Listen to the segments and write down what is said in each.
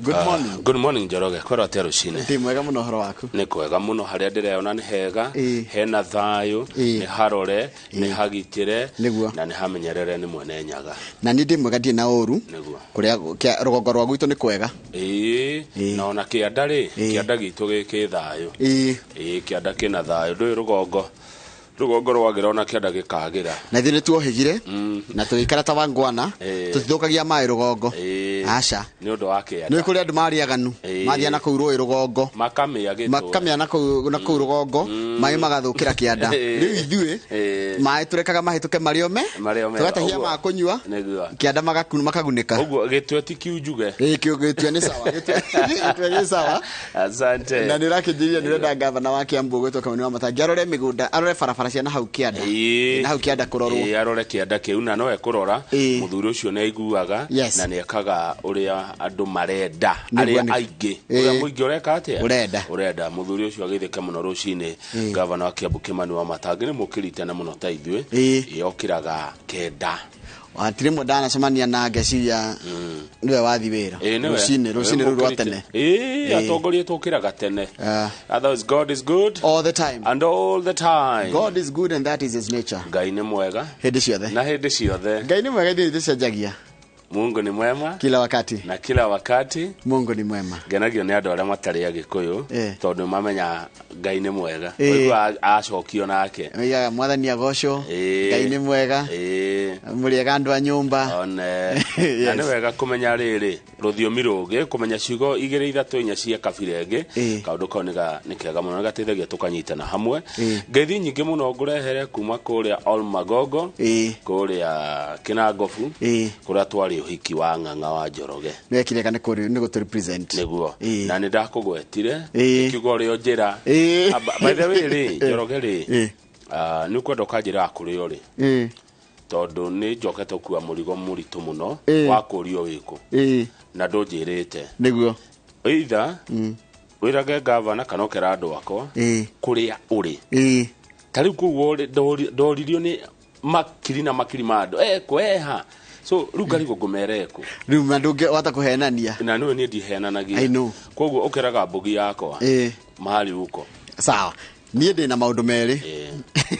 Good morning. Good morning, Njoroge. Kwĩrwo atĩa rũcinĩ? Ndĩ mwega mũno, ũhoro waku? Nĩ kwega mũno, harĩa ndĩreyona nĩ hega. Hena thayũ. Nĩ harore, nĩ hagitĩre. Na nĩ hamenyerere nĩ mwene Nyaga. Na niĩ ndĩ mwega, ndirĩ na ũru. Kũrĩa rũgongo rwa gwitũ nĩ kwega. Na ona kĩanda rĩ, kĩanda gitũ gĩ thayũ. Ĩĩ, kĩanda kĩna thayũ, ndũĩ rũgongo rwagĩra ona kĩanda gĩkagĩra. Na ithuĩ nĩ tuohĩgire na tũgĩikara ta wangwana. Tũtithũkagia maĩ rũgongo. Aca. Nĩ ũndũ wa kĩanda. Nĩ kũrĩ andũ marĩ aganu. Mathiĩ na kũu rũĩ rũgongo. Makamĩa gĩtwe. Makamĩa na kũu rũgongo, maĩ magathũkĩra kĩanda. Rĩu ithuĩ maĩ tũrekaga mahĩtũke marĩ ome. Marĩ ome. Tũgatahia ma kũnyua. Kĩanda makagunĩka. Ũguo gĩtwe ti kiunjuge. Ĩĩ, gĩtwe nĩ sawa. Gĩtwe gĩ sawa. Asante. Na nĩ ũrakĩnjĩrire nĩ ũrenda gavana wa Kiambu gwĩtwo Kamau wa Matangi arore mĩgũnda, arore barabara cia na hau kĩanda. Na hau kĩanda kũrorwo. Ĩĩ, arore kĩanda kĩu na no ekũrora. Mũthuri ũcio nĩ aiguaga. Na nĩ ekaga ũrĩa andũ marenda. Arĩa aingĩ, ũrĩa mũingĩ ũreka atĩa? Ũrenda. Ũrenda. Mũthuri ũcio agĩthĩke mũno rũcinĩ. Gavana wa Kiambu Kimani wa Matangi nĩ mũkĩri tene mũno ta ithuĩ. Ĩĩ, okĩraga 9. Hatirĩ rĩmwe ndanacemania na ngeciria nĩwe wathi wĩra. Ĩĩ, nĩwe. Rũcinĩ rũu rwa tene. Ĩĩ, atongoria tũkĩraga tene. Otherwise God is good all the time. And all the time. God is good and that is his nature. Ngai nĩ mwega hĩndĩ ciothe. Na hĩndĩ ciothe. Ngai nĩ mwega, ithuĩ tũcenjagia. Mungu ni mwema kila wakati. Na kila wakati. Mungu ni mwema. Ngenagio nĩ andũ arĩa matarĩ Agĩkũyũ tondũ mamenya Ngai nĩ mwega. Ũigua acokio nake. Oigaga Mwathani agocwo. Ngai nĩ mwega. Mũrĩega andũ a nyũmba. One. Na nĩ wega kũmenya rĩrĩ rũthiomi rũngĩ, kũmenya ciugo igĩrĩ, ithatũ, inya cia kabira ĩngĩ. Kaũndũ kau nĩ kega mũno, nĩ gateithagia tũkanyitana hamwe. Ngeithi nyingĩ mũno ngũrehere kuma kũrĩa Olmagogo, kũrĩa Kĩnangobu, kũrĩa twarĩ ũhiki wa Ng'ang'a wa Njoroge. Nĩwekire ka nĩ gũtũ represent. Nĩguo. Na nĩ ndakũgwetire kiugo ũrĩa njĩra. By the way rĩ, Njoroge rĩ, nĩ ũkwenda ũkanjĩra wa kũrĩa ũrĩ, tondũ nĩ njokete gũkua mũrigo mũritũ mũno wa kũrio wĩkũ na ndũnjĩrĩte. Either wĩrage gavana kana ũkera andũ akwa kũrĩa ũrĩ. Ta rĩu kũu ũrĩ, ndoririo nĩ makiri na makiri ma andũ ekũ eha, so rĩu ngarigwo ngũmere ekũ. Rĩu ma ndũngĩ wata kũhenania. Na nĩwe niĩ ndihenanagia. I know. Koguo ũkeraga mbugi yakwa mahali huko. Sawa, niĩ ndĩna maũndũ merĩ.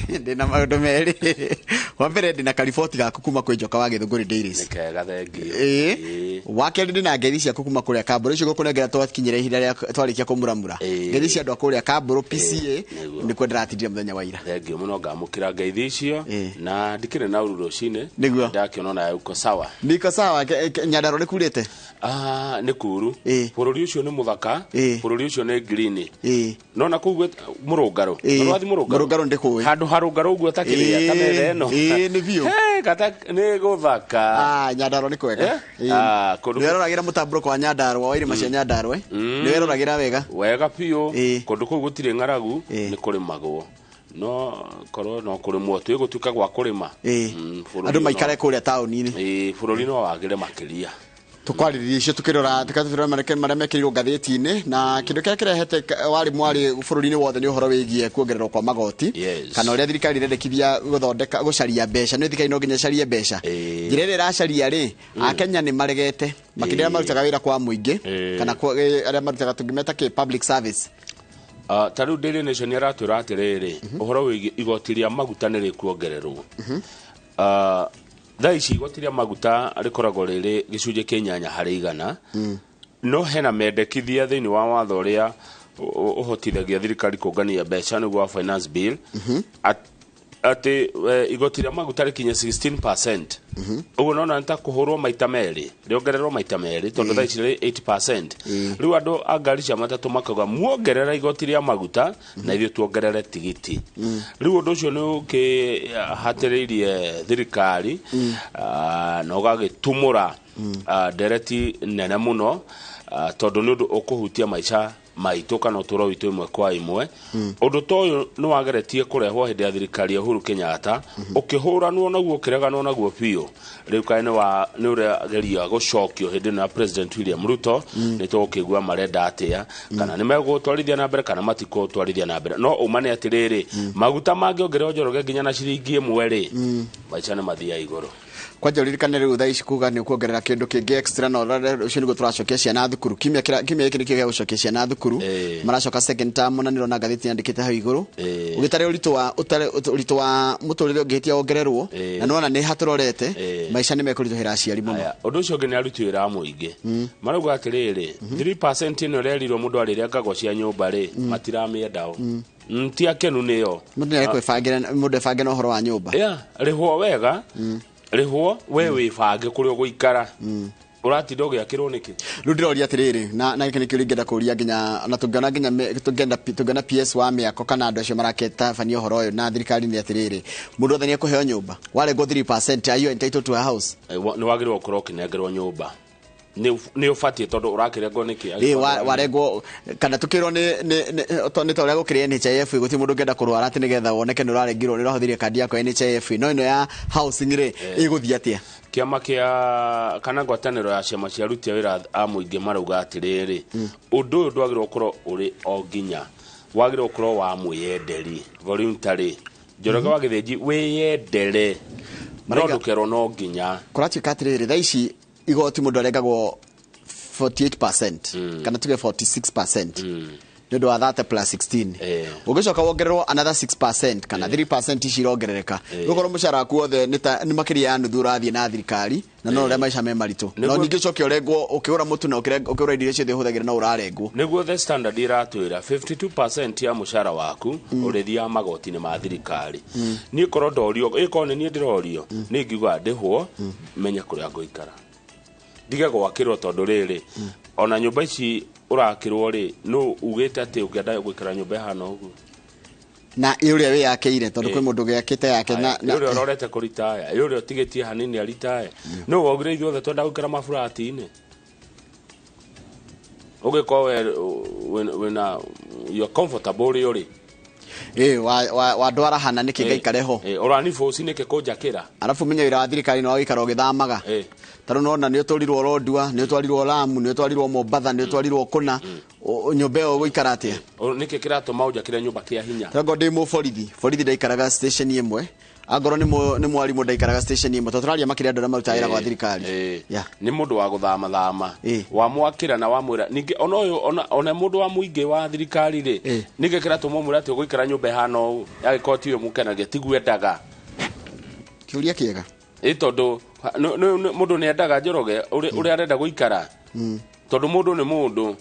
Ndĩna maũndũ merĩ. Wa mbere, ndĩna kariboti gaku kuma kwĩ Njoka wa Gĩthũngũri Dailies. Nĩ kega, thengiũ. Wa kerĩ, ndĩna ngeithi ciaku kuma kũrĩa Kambũrũ icio gũkũnengera twakinyĩra ihinda rĩa twarĩkia kũmuramura. Ngeithi cia andũ a kũrĩa Kambũrũ PCA. Nĩkuo ndĩratindire mũthenya wa ira. Thengiũ mũno, ngamũkĩra ngeithi icio. Na ndikĩrĩ na uru rũcinĩ. Ndakĩona onawe uko sawa. Niko sawa. Nyandarua nĩ kurĩte? Ah, nĩ kuru. Bũrũri ũcio nĩ mũthaka. Bũrũri ũcio nĩ green. No na kũu mũrũngarũ. Ũrathiĩ mũrũngarũ? Mũrũngarũ ndĩkũĩ. Handũ harũngarũ ũguo ta kĩrĩa, ta metha ĩno. Ĩĩ, nĩ biũ. Hey, kata nĩ gũthaka. Ah, Nyandarua nĩ kwega. Eh? Ah, kũndũ Nĩweroragĩra mũtambũrũko wa Nyandarua, wa irĩma cia Nyandarua, eh? Nĩweroragĩra wega. Wega biũ. Kũndũ kũu gũtirĩ ng'aragu. Nĩ kũrĩmagwo, no korwo no kũrĩmwo tu ĩgũtuĩka gwa kũrĩma. Bũrũri Andũ maikare kũrĩa taũni-inĩ. Ĩĩ, bũrũri no wagĩre makĩria. Tũkwarĩrĩria icio tukĩrora tukĩrora marĩa mekĩrirwo ngathĩti-inĩ, na kĩndũ kĩrĩa kĩrehete warĩ mwarĩ bũrũri-inĩ wothe nĩ ũhoro wĩgiĩ kuongererwo kwa magoti kana ũrĩa thirikari ĩrendekithia gũthondeka gũcaria mbeca. Nĩ thirikari no nginya ĩcarie mbeca. Njĩra ĩrĩa ĩracaria rĩ, Akenya nĩ maregete, makĩria arĩa marutaga wĩra kwa mũingĩ kana arĩa marutaga tũngĩmeta kĩ public service. Ta rĩu Daily Nation aratwĩra atĩrĩrĩ, ũhoro wĩgiĩ igoti rĩa maguta nĩ rĩkuongererwo. Thaa ici igoti rĩa maguta rĩkoragwo rĩrĩ 8%, no hena mendekithia thĩinĩ wa watho ũrĩa ũhotithagia thirikari kũngania mbeca, nĩguo wa Finance Bill, atĩ igoti rĩa maguta rĩkinye 16%. Ũguo nona nĩ ta kũhũrwo maita merĩ, rĩongererwo maita merĩ, tondũ thaa ici rĩ 8%. Rĩu andũ a ngari cia matatũ makauga muongerera igoti rĩa maguta na ithuĩ tuongerere tigiti. Rĩu ũndũ ũcio nĩ ũkĩhatĩrĩirie thirikari, na ũgagĩtumũra ndereti nene mũno, tondũ nĩ ũndũ ũkũhutia maica maitũ kana ũtũũro witũ ĩmwe kwa ĩmwe. Ũndũ ta ũyũ nĩ wageretie kũrehwo hĩndĩ ya thirikari ya Uhuru Kenyatta, ũkĩhũranwo naguo, ũkĩreganwo naguo biũ. Rĩu kaĩ nĩ ũrageria gũcokio hĩndĩ ĩno ya President William Ruto. Nĩ tũgũkĩigua marenda atĩa, kana nĩ megũtwarithia na mbere kana matikũtwarithia na mbere. No ũma nĩ atĩrĩrĩ, maguta mangĩongererwo, Njoroge, nginya na ciringi 1 rĩ, maica nĩ mathiaga igũrũ. Kwanja uririkane rĩu thaa ici kuga nĩ ũkuongerera kĩndũ kĩngĩ extra, na ũcio nĩguo tũracokia ciana thukuru. Kiumia kiumia gĩkĩ nĩkĩo gĩa gũcokia ciana thukuru. Maracoka second term, na nĩrona ngathĩti yandĩkĩte hau igũrũ. Ũgĩtare ũritũ wa ũtare ũritũ wa mũtũrĩre ũngĩhĩtia wongererwo, na nĩwona nĩ hatũrorete, maica nĩ mekũritũhĩra aciari mũno. Aya, ũndũ ũcio ũngĩ nĩ aruti wĩra a mũingĩ marauga atĩrĩrĩ, 3% ĩno ĩrerirwo mũndũ arĩrengagwo cia nyũmba rĩ, matiramĩenda o. Ti akenu nĩyo. Mũndũ nĩ arekwĩbangĩra, mũndũ ebange na ũhoro wa nyũmba. Yeah, rĩhwo wega, rĩhwo we wĩbange kũrĩa ũgũikara, ũratinda ũgĩakĩrwo nĩkĩ? Rĩu ndĩroria atĩrĩrĩ, na gĩkĩ nĩkĩo ingĩenda kũria, nginya na tũngĩona nginya tũngĩona PS wa mĩako kana andũ acio maraketabania ũhoro ũyũ na thirikari, nĩ atĩrĩrĩ, mũndũ othe nĩ ekũheo nyũmba? Warengwo 3%, are you entitled to a house? Nĩ wagĩrĩirwo gũkorwo ũkĩnengerwo nyũmba, nĩ ũbatiĩ, tondũ ũrakĩrengwo nĩkĩ? Ĩ, warengwo kana tukĩrwo nĩ ta ũrĩa gũkĩrĩ NHIF, gũtirĩ mũndũ ũngĩenda kũrwara atĩ nĩgetha woneke nĩ ũrarengirwo, nĩ ũrahũthĩrire kandi yako ya NHIF. No ĩno ya housing rĩ, ĩgũthiĩ atĩa? Kĩama kĩa kana ngwatanĩro ya ciama cia aruti a wĩra a mũingĩ marauga atĩrĩrĩ, ũndũ ũyũ ndwagĩrĩirwo gũkorwo ũrĩ o nginya, wagĩrĩirwo gũkorwo wa mwĩyenderi, voluntary. Njoroge wa Gĩthĩnji, wĩyendere, no ndũkerwo no nginya. Kũratuĩka atĩrĩrĩ, thaa ici igoti mũndũ arengagwo 48% kana tuge 46% nĩ ũndũ wa 30 plus 16. Ũgĩcoka wongererwo another 6% kana 3% ici irongerereka, gũkorwo mũcara waku wothe nĩ makĩria ya nuthu ũrathiĩ na thirikari, na no ũrĩa maica me maritũ, no ningĩ ũcoke ũrengwo ũkĩgũra mũtu na ũkĩgũra indo iria ciothe ũhũthagĩra, no ũrarengwo. Nĩguo The Standard iratwĩra 52% ya mũcara waku ũrĩthiaga magoti-inĩ ma thirikari. Niĩ korwo ndorio, ĩkorwo nĩ niĩ ndĩrorio, nĩ ingiuga ndĩhwo, menye kũrĩa ngũikara, ndige gwakĩrwo, tondũ rĩrĩ, ona nyũmba ici ũrakĩrwo rĩ, nũ ugĩte atĩ ũngĩenda gũikara nyũmba ĩhana ũguo? Na ĩ ũrĩa wĩyakĩire, tondũ kwĩ mũndũ ũgĩakĩte yake na Ĩ ũrĩa ũrorete kũritaya, ĩ ũrĩa ũtigĩtie hanini aritaya, nũ waugire ithuothe twenda gũikara maburati-inĩ? Ũgĩkorwo we wĩna, you're comfortable ũrĩa ũrĩ. Ĩ wandwara hana nĩkĩ ngaikare ho? Ũrani boci nĩkĩ kũnjakĩra? Arabu menye wĩra wa thirikari nĩ wa gũikara ũgĩthamaga. Ta rĩu nona nĩ ũtwarirwo Lodwar, nĩ ũtwarirwo Lamu, nĩ ũtwarirwo Mombatha, nĩ ũtwarirwo kũna. Nyũmba ĩyo ũgũikara atĩa? Nĩkĩ kĩratũma ũnjakĩre nyũmba kĩa hinya? Tondũ ndĩ mũborithi, borithi ndaikaraga station ĩmwe, angorwo nĩ mwarimũ ndaikaraga station ĩmwe, tondũ tũraria makĩria andũ arĩa marutaga wĩra gwa thirikari. Nĩ mũndũ wa gũthama thama. Wamwakĩra na wamwĩra ningĩ ona ũyũ ona mũndũ wa mũingĩ wa thirikari rĩ, nĩkĩ kĩratũma ũmwĩre atĩ ũgũikara nyũmba ĩhana ũũ yagĩkorwo tiwe mũkenagia, tiguo endaga? Kĩũria kĩega. Ĩ tondũ mũndũ nĩ endaga, Njoroge, ũrĩa arenda gũikara, tondũ mũndũ nĩ mũndũ.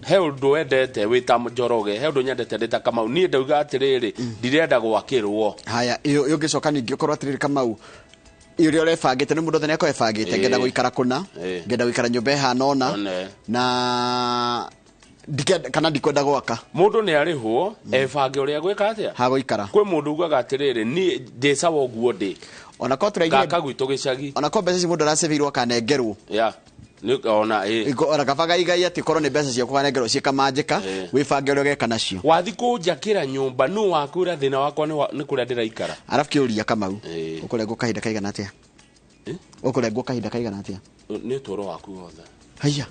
He ũndũ wendete wĩ ta Njoroge, he ũndũ nyendete ndĩ ta Kamau. Niĩ ndauga atĩrĩrĩ, ndirenda gwakĩrwo. Haya, ĩyo ũngĩcoka ningĩ ũkorwo atĩrĩrĩ, Kamau, ũrĩa ũrebangĩte nĩ mũndũ othe nĩakorwo ebangĩte, ngenda gũikara kũna, ngenda gũikara nyũmba ĩhana ũna, na kana ndikwenda gwaka. Mũndũ nĩ arĩhwo ebange ũrĩa gwĩka atĩa, hagũikara. Kwĩ mũndũ ugaga atĩrĩrĩ, niĩ ndĩ sawa ũguo ndĩ. Ona korwo tũraigire gaka gwitũ gĩcagi. Ona korwo mbeca ici mũndũ aracĩbĩirwo akanengerwo, ya nĩ ona ĩ. Ona kaba igai atĩ korwo nĩ mbeca ciaku kanengerwo ciĩkamanjĩka, wĩbange ũrĩa ũgeka nacio. Wathi kũnjakĩra nyũmba, nũ wakwĩra thĩna wakwa nĩ kũrĩa ndĩraikara? Arabu kĩũria, Kamau, ũkũrengwo kahinda kaigana atĩa? Ũkũrengwo kahinda kaigana atĩa? Nĩ ũtũũro waku wothe. Haiya.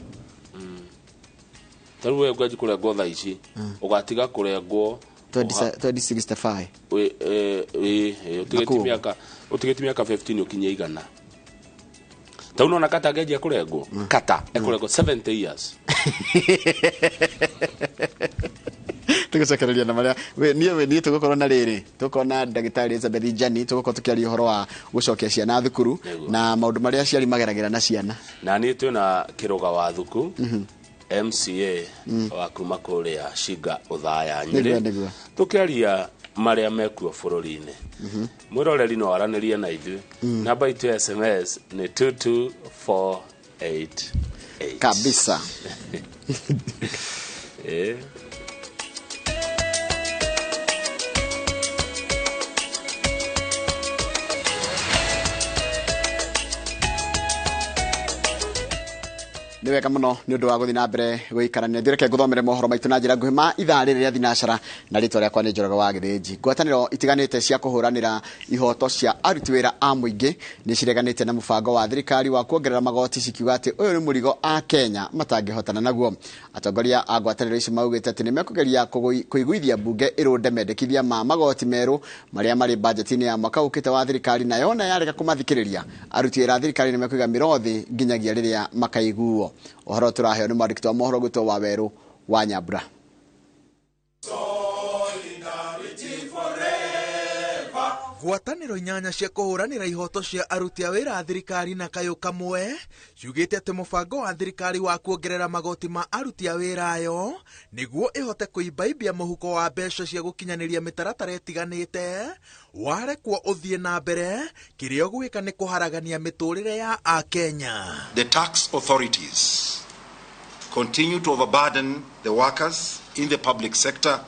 Ta rĩu we ũngĩanjia kũrengwo thaa ici, ũgatiga kũrengwo 2065. Ũtigĩtie Nakuo. mĩaka, ũtigĩtie mĩaka 15 ũkinye 100. Ta rĩu nona kata angĩanjia kũrengwo, kata ekũrengwo 70 years. Tũgũcokereria na marĩa niĩ tũgũkorwo na rĩrĩ, tũgũkorwo na ndagĩtarĩ Elizabeth Njani, tũgũkorwo tũkĩaria ũhoro wa gũcokia ciana thukuru na maũndũ marĩa aciari mageragĩra na ciana. Na niĩ twĩna Kĩrũga wa Thuku, MCA wa kuma kũrĩa Shinga Ũthaya Nyĩrĩ, tũkĩaria marĩa mekuo bũrũri-inĩ. Mwĩroreri no aranĩrie na ithuĩ, namba itũ ya SMS nĩ 22488. Kabisa. Nĩ wega mũno nĩ ũndũ wa gũthiĩ na mbere gũikarania. Reke ngũthomere mohoro maitũ na njĩra nguhĩ ma ithaa rĩrĩ rĩa thinacara, na rĩtwa rĩakwa nĩ Njoroge wa Gĩthĩnji. Ngwatanĩro itiganĩte cia kũhũranĩra ihoto cia aruti wĩra a mũingĩ nĩ cireganĩte na mũbango wa thirikari wa kuongerera magoti, cikiuga atĩ ũyũ nĩ mũrigo a Kenya matangĩhotana naguo. Atongoria a ngwatanĩro ici maugĩte atĩ nĩ mekũgeria kũiguithia mbunge ĩrũnde mendekithia ma magoti merũ marĩa marĩ bajeti-inĩ ya mwaka ũkĩte wa thirikari, na yona yarega kũmathikĩrĩria aruti wĩra a thirikari nĩ mekũiga mĩro thĩ nginyagia rĩrĩa makaiguo. Ũhoro tũraheo nĩ mwandĩki wa mohoro gwĩtwo Wawerũ wa Nyambura. Ngwatanĩro inyanya cia kũhũranĩra ihoto cia aruti a wĩra a thirikari na kayũ kamwe ciugĩte atĩ mũbango wa thirikari wa kuongerera magoti ma aruti a wĩra ayo nĩguo ĩhote kũimbaimbia mũhuko wa mbeca cia gũkinyanĩria mĩtaratara ĩtiganĩte warekwo ũthiĩ na mbere, kĩrĩa ũgwĩka nĩ kũharagania mĩtũrĩre ya Akenya. The tax authorities continue to overburden the workers in the public sector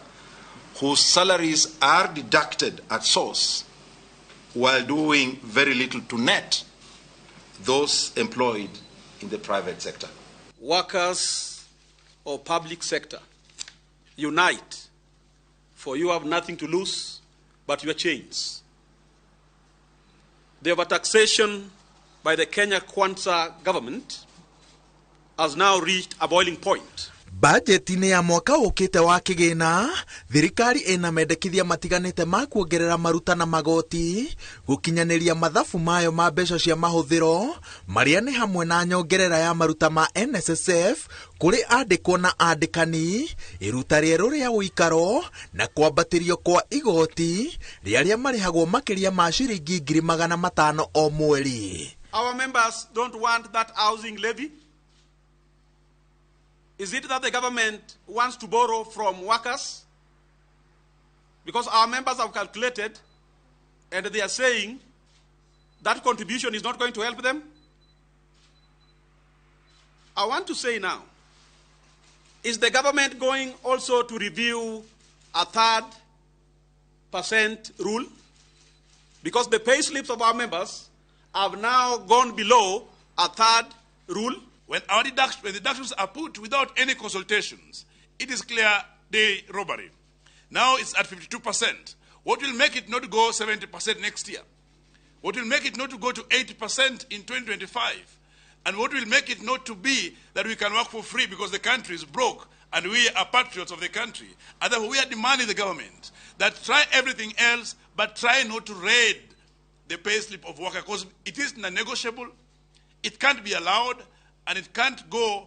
whose salaries are deducted at source while doing very little to net those employed in the private sector. Workers of public sector, unite, for you have nothing to lose but your chains. The overtaxation by the Kenya Kwanza government has now reached a boiling point. Bajeti-inĩ ya mwaka ũkĩte wa kĩgĩna, thirikari ĩna mendekithia matiganĩte ma kuongerera maruta na magoti, gũkinyanĩria mathabu mayo ma mbeca cia mahũthĩro, marĩa nĩ hamwe na nyongerera ya maruta ma NSSF kũrĩ andĩkwo na andĩkani, iruta rĩerũ rĩa ũikaro na kwambatĩrio kwa igoti rĩa arĩa marĩhagwo makĩria ma ciringi 500,000 o mweri. Our members don't want that housing levy. Is it that the government wants to borrow from workers? Because our members have calculated and they are saying that contribution is not going to help them. I want to say now, is the government going also to review a 3% rule? Because the pay slips of our members have now gone below a third rule. When our deductions are put without any consultations, it is clear day robbery. Now it's at 52%. What will make it not go 70% next year? What will make it not to go to 80% in 2025? And what will make it not to be that we can work for free because the country is broke and we are patriots of the country? And therefore we are demanding the government that try everything else, but try not to raid the payslip of workers, because it is non-negotiable, it can't be allowed, and it can't go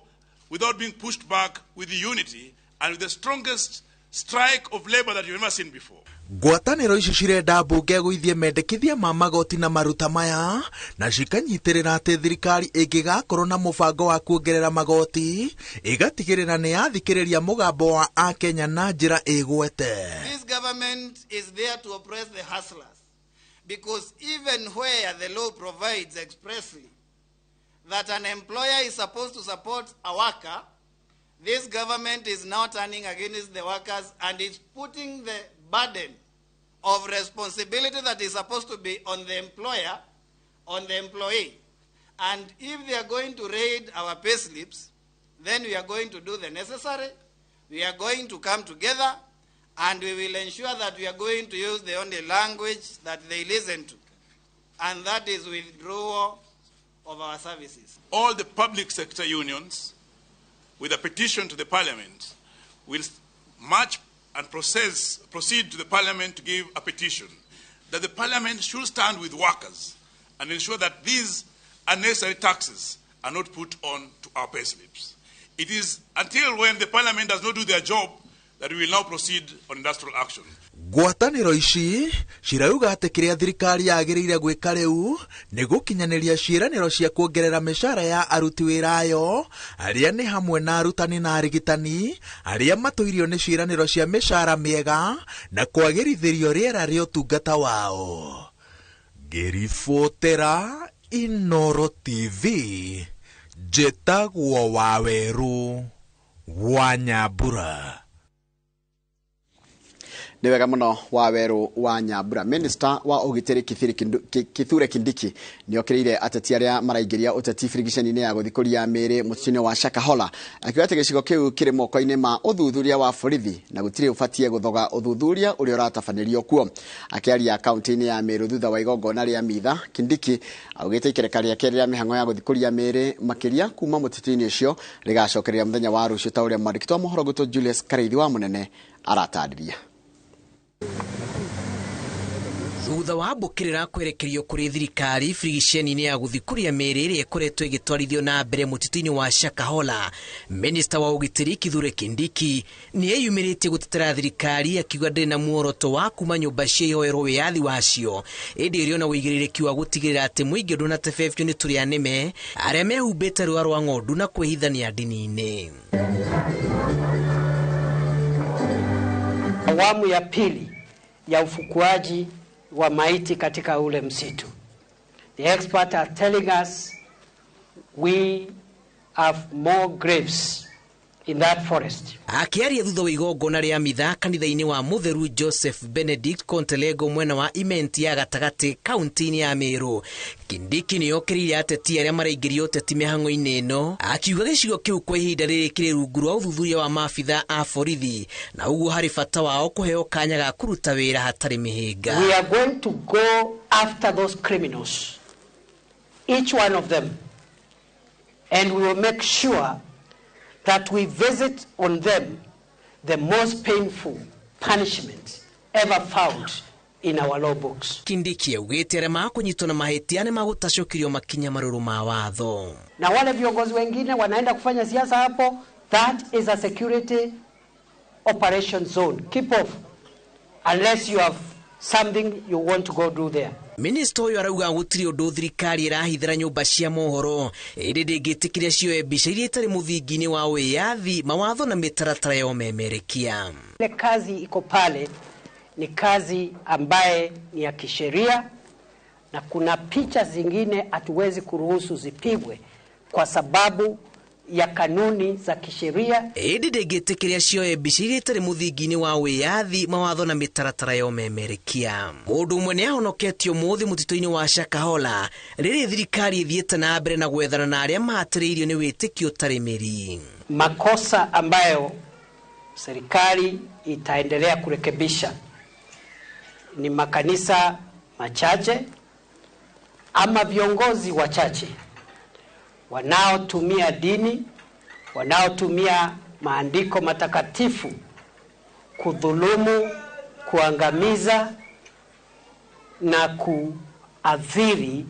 without being pushed back with the unity and with the strongest strike of labor that you've ever seen before. Ngwatanĩro ici cirenda mbunge gũithie mendekithia ma magoti na maruta maya na cikanyitĩrĩra atĩ thirikari ĩngĩgakorwo na mũbango wa kuongerera magoti ĩgatigĩrĩra nĩ yathikĩrĩria mũgambo wa Akenya na njĩra ĩgwete. This government is there to oppress the hustlers, because even where the law provides expressly that an employer is supposed to support a worker, this government is now turning against the workers and is putting the burden of responsibility that is supposed to be on the employer, on the employee. And if they are going to raid our pay slips, then we are going to do the necessary. We are going to come together and we will ensure that we are going to use the only language that they listen to, and that is withdrawal of our services. All the public sector unions, with a petition to the parliament, will march and proceed to the parliament to give a petition that the parliament should stand with workers and ensure that these unnecessary taxes are not put on to our pay slips. It is until when the parliament does not do their job that we will now proceed on industrial action. Ngwatanĩro ici cirauga atĩ kĩrĩa thirikari yagĩrĩire gwĩka rĩu nĩ gũkinyanĩria ciĩranĩro cia kuongerera mĩcara ya aruti wĩra ayo arĩa nĩ hamwe na arutani na arigitani arĩa matũirio nĩ ciĩranĩro cia mĩcara mĩega na kwagĩrithĩrio rĩera rĩa ũtungata wao. Ngĩribotera Inoro TV, njĩtagwo Wawerũ wa Nyambura. Nĩ wega mũno wa werũ wa Nyambura. Minister wa ũgitĩri Kithure Kindiki nĩokĩrĩire ateti arĩa maraingĩria ũteti birigiceni-inĩ ya gũthikũria mĩĩrĩ mũtitũ-inĩ wa Shakahola, akiuga atĩ gĩcigo kĩu kĩrĩ moko-inĩ ma ũthuthuria wa borithi na gũtirĩ ũbatiĩ gũthoga ũthuthuria ũrĩa ũratabanĩrio kuo. Akĩaria kaunti-inĩ ya Meru thutha wa igongona rĩa mitha, Kindiki augĩte ikereka rĩake rĩa mĩhang'o ya gũthikũria mĩĩrĩ makĩria kuma mũtitũ-inĩ ũcio rĩgacokereria mũthenya wa rũciũ, ta ũrĩa mwandĩki wa mohoro gwitũ Julius Kareithi wa Mũnene aratarĩria. Thutha wa mbũkĩrĩra kwerekerio kũrĩ thirikari birigiceni-inĩ ya gũthikũria mĩĩrĩ ĩrĩa ĩkoretwo ĩgĩtwarithio na mbere mũtitũ-inĩ wa Shakahola, Minista wa ũgitĩri Kithure Kindiki nĩ eyumĩrĩtie gũtetera thirikari akiuga ndĩrĩ na muoroto wa kuma nyũmba cia ihoerwo wĩyathi wacio, ĩndĩ ĩrĩ ona ũigĩrĩrĩki wa gũtigĩrĩra atĩ mũingĩ ndũnatebebio nĩ tũrĩa nĩme arĩa mehumbĩte rũa rwa ng'ondu na kwĩhithania ndini-inĩ. Awamu ya pili ya ufukuaji wa maiti katika ule msitu. The experts are telling us we have more graves in that forest. Akiaria thutha wa igongona rĩa mitha kanitha-inĩ wa Mũtheru Joseph Benedict Kontelego mwena wa Imenti ya gatagatĩ kaunti-inĩ ya Meru, Kindiki nĩokĩrĩire ateti arĩa maraingĩria ũteti mĩhang'o-inĩ ĩno, akiuga gĩcigo kĩu kwa ihinda rĩrĩ kĩrĩ rungu rwa ũthuthuria wa maabitha a borithi na ũguo harĩ bata wao kũheo kanya ga kũruta wĩra hatarĩ mĩhĩnga. We are going to go after those criminals, each one of them, and we will make sure that we visit on them the most painful punishment ever found in our law books. Kindiki augĩte arĩa makũnyitwo na mahĩtia nĩ magũtacũkĩrio makinya marũrũ ma watho. Na wale viongozi wengine wanaenda kufanya siasa hapo, that is a security operation zone. Keep off unless you have something you want to go do there. Minista ũyũ arauga gũtirĩ ũndũ thirikari ĩrahithĩra nyũmba cia mohoro, ĩndĩ ndĩngĩtĩkĩria cioe mbica iria itarĩ mũthingi-inĩ wa wĩyathi, mawatho na mĩtaratara ya ũmemerekia. Ile kazi iko pale ni kazi ambaye ni ya kisheria, na kuna picha zingine hatuwezi kuruhusu zipigwe kwa sababu ya kanuni za kisheria. Ĩndĩ ndĩngĩtĩkĩria cioe mbica iria itarĩ mũthingi-inĩ wa wĩyathi, mawatho na mĩtaratara ya ũmemerekia. Mũndũ ũmwe nĩahonoketio ũmũthĩ mũtitũ-inĩ wa Shakahola rĩrĩ thirikari ĩthiĩte na mbere na gwethana na arĩa mahatĩrĩirio nĩ wĩtĩkio ũtarĩ mĩri. Makosa ambayo serikali itaendelea kurekebisha ni makanisa machache ama viongozi wachache wanaotumia dini, wanaotumia maandiko matakatifu kudhulumu, kuangamiza na kuathiri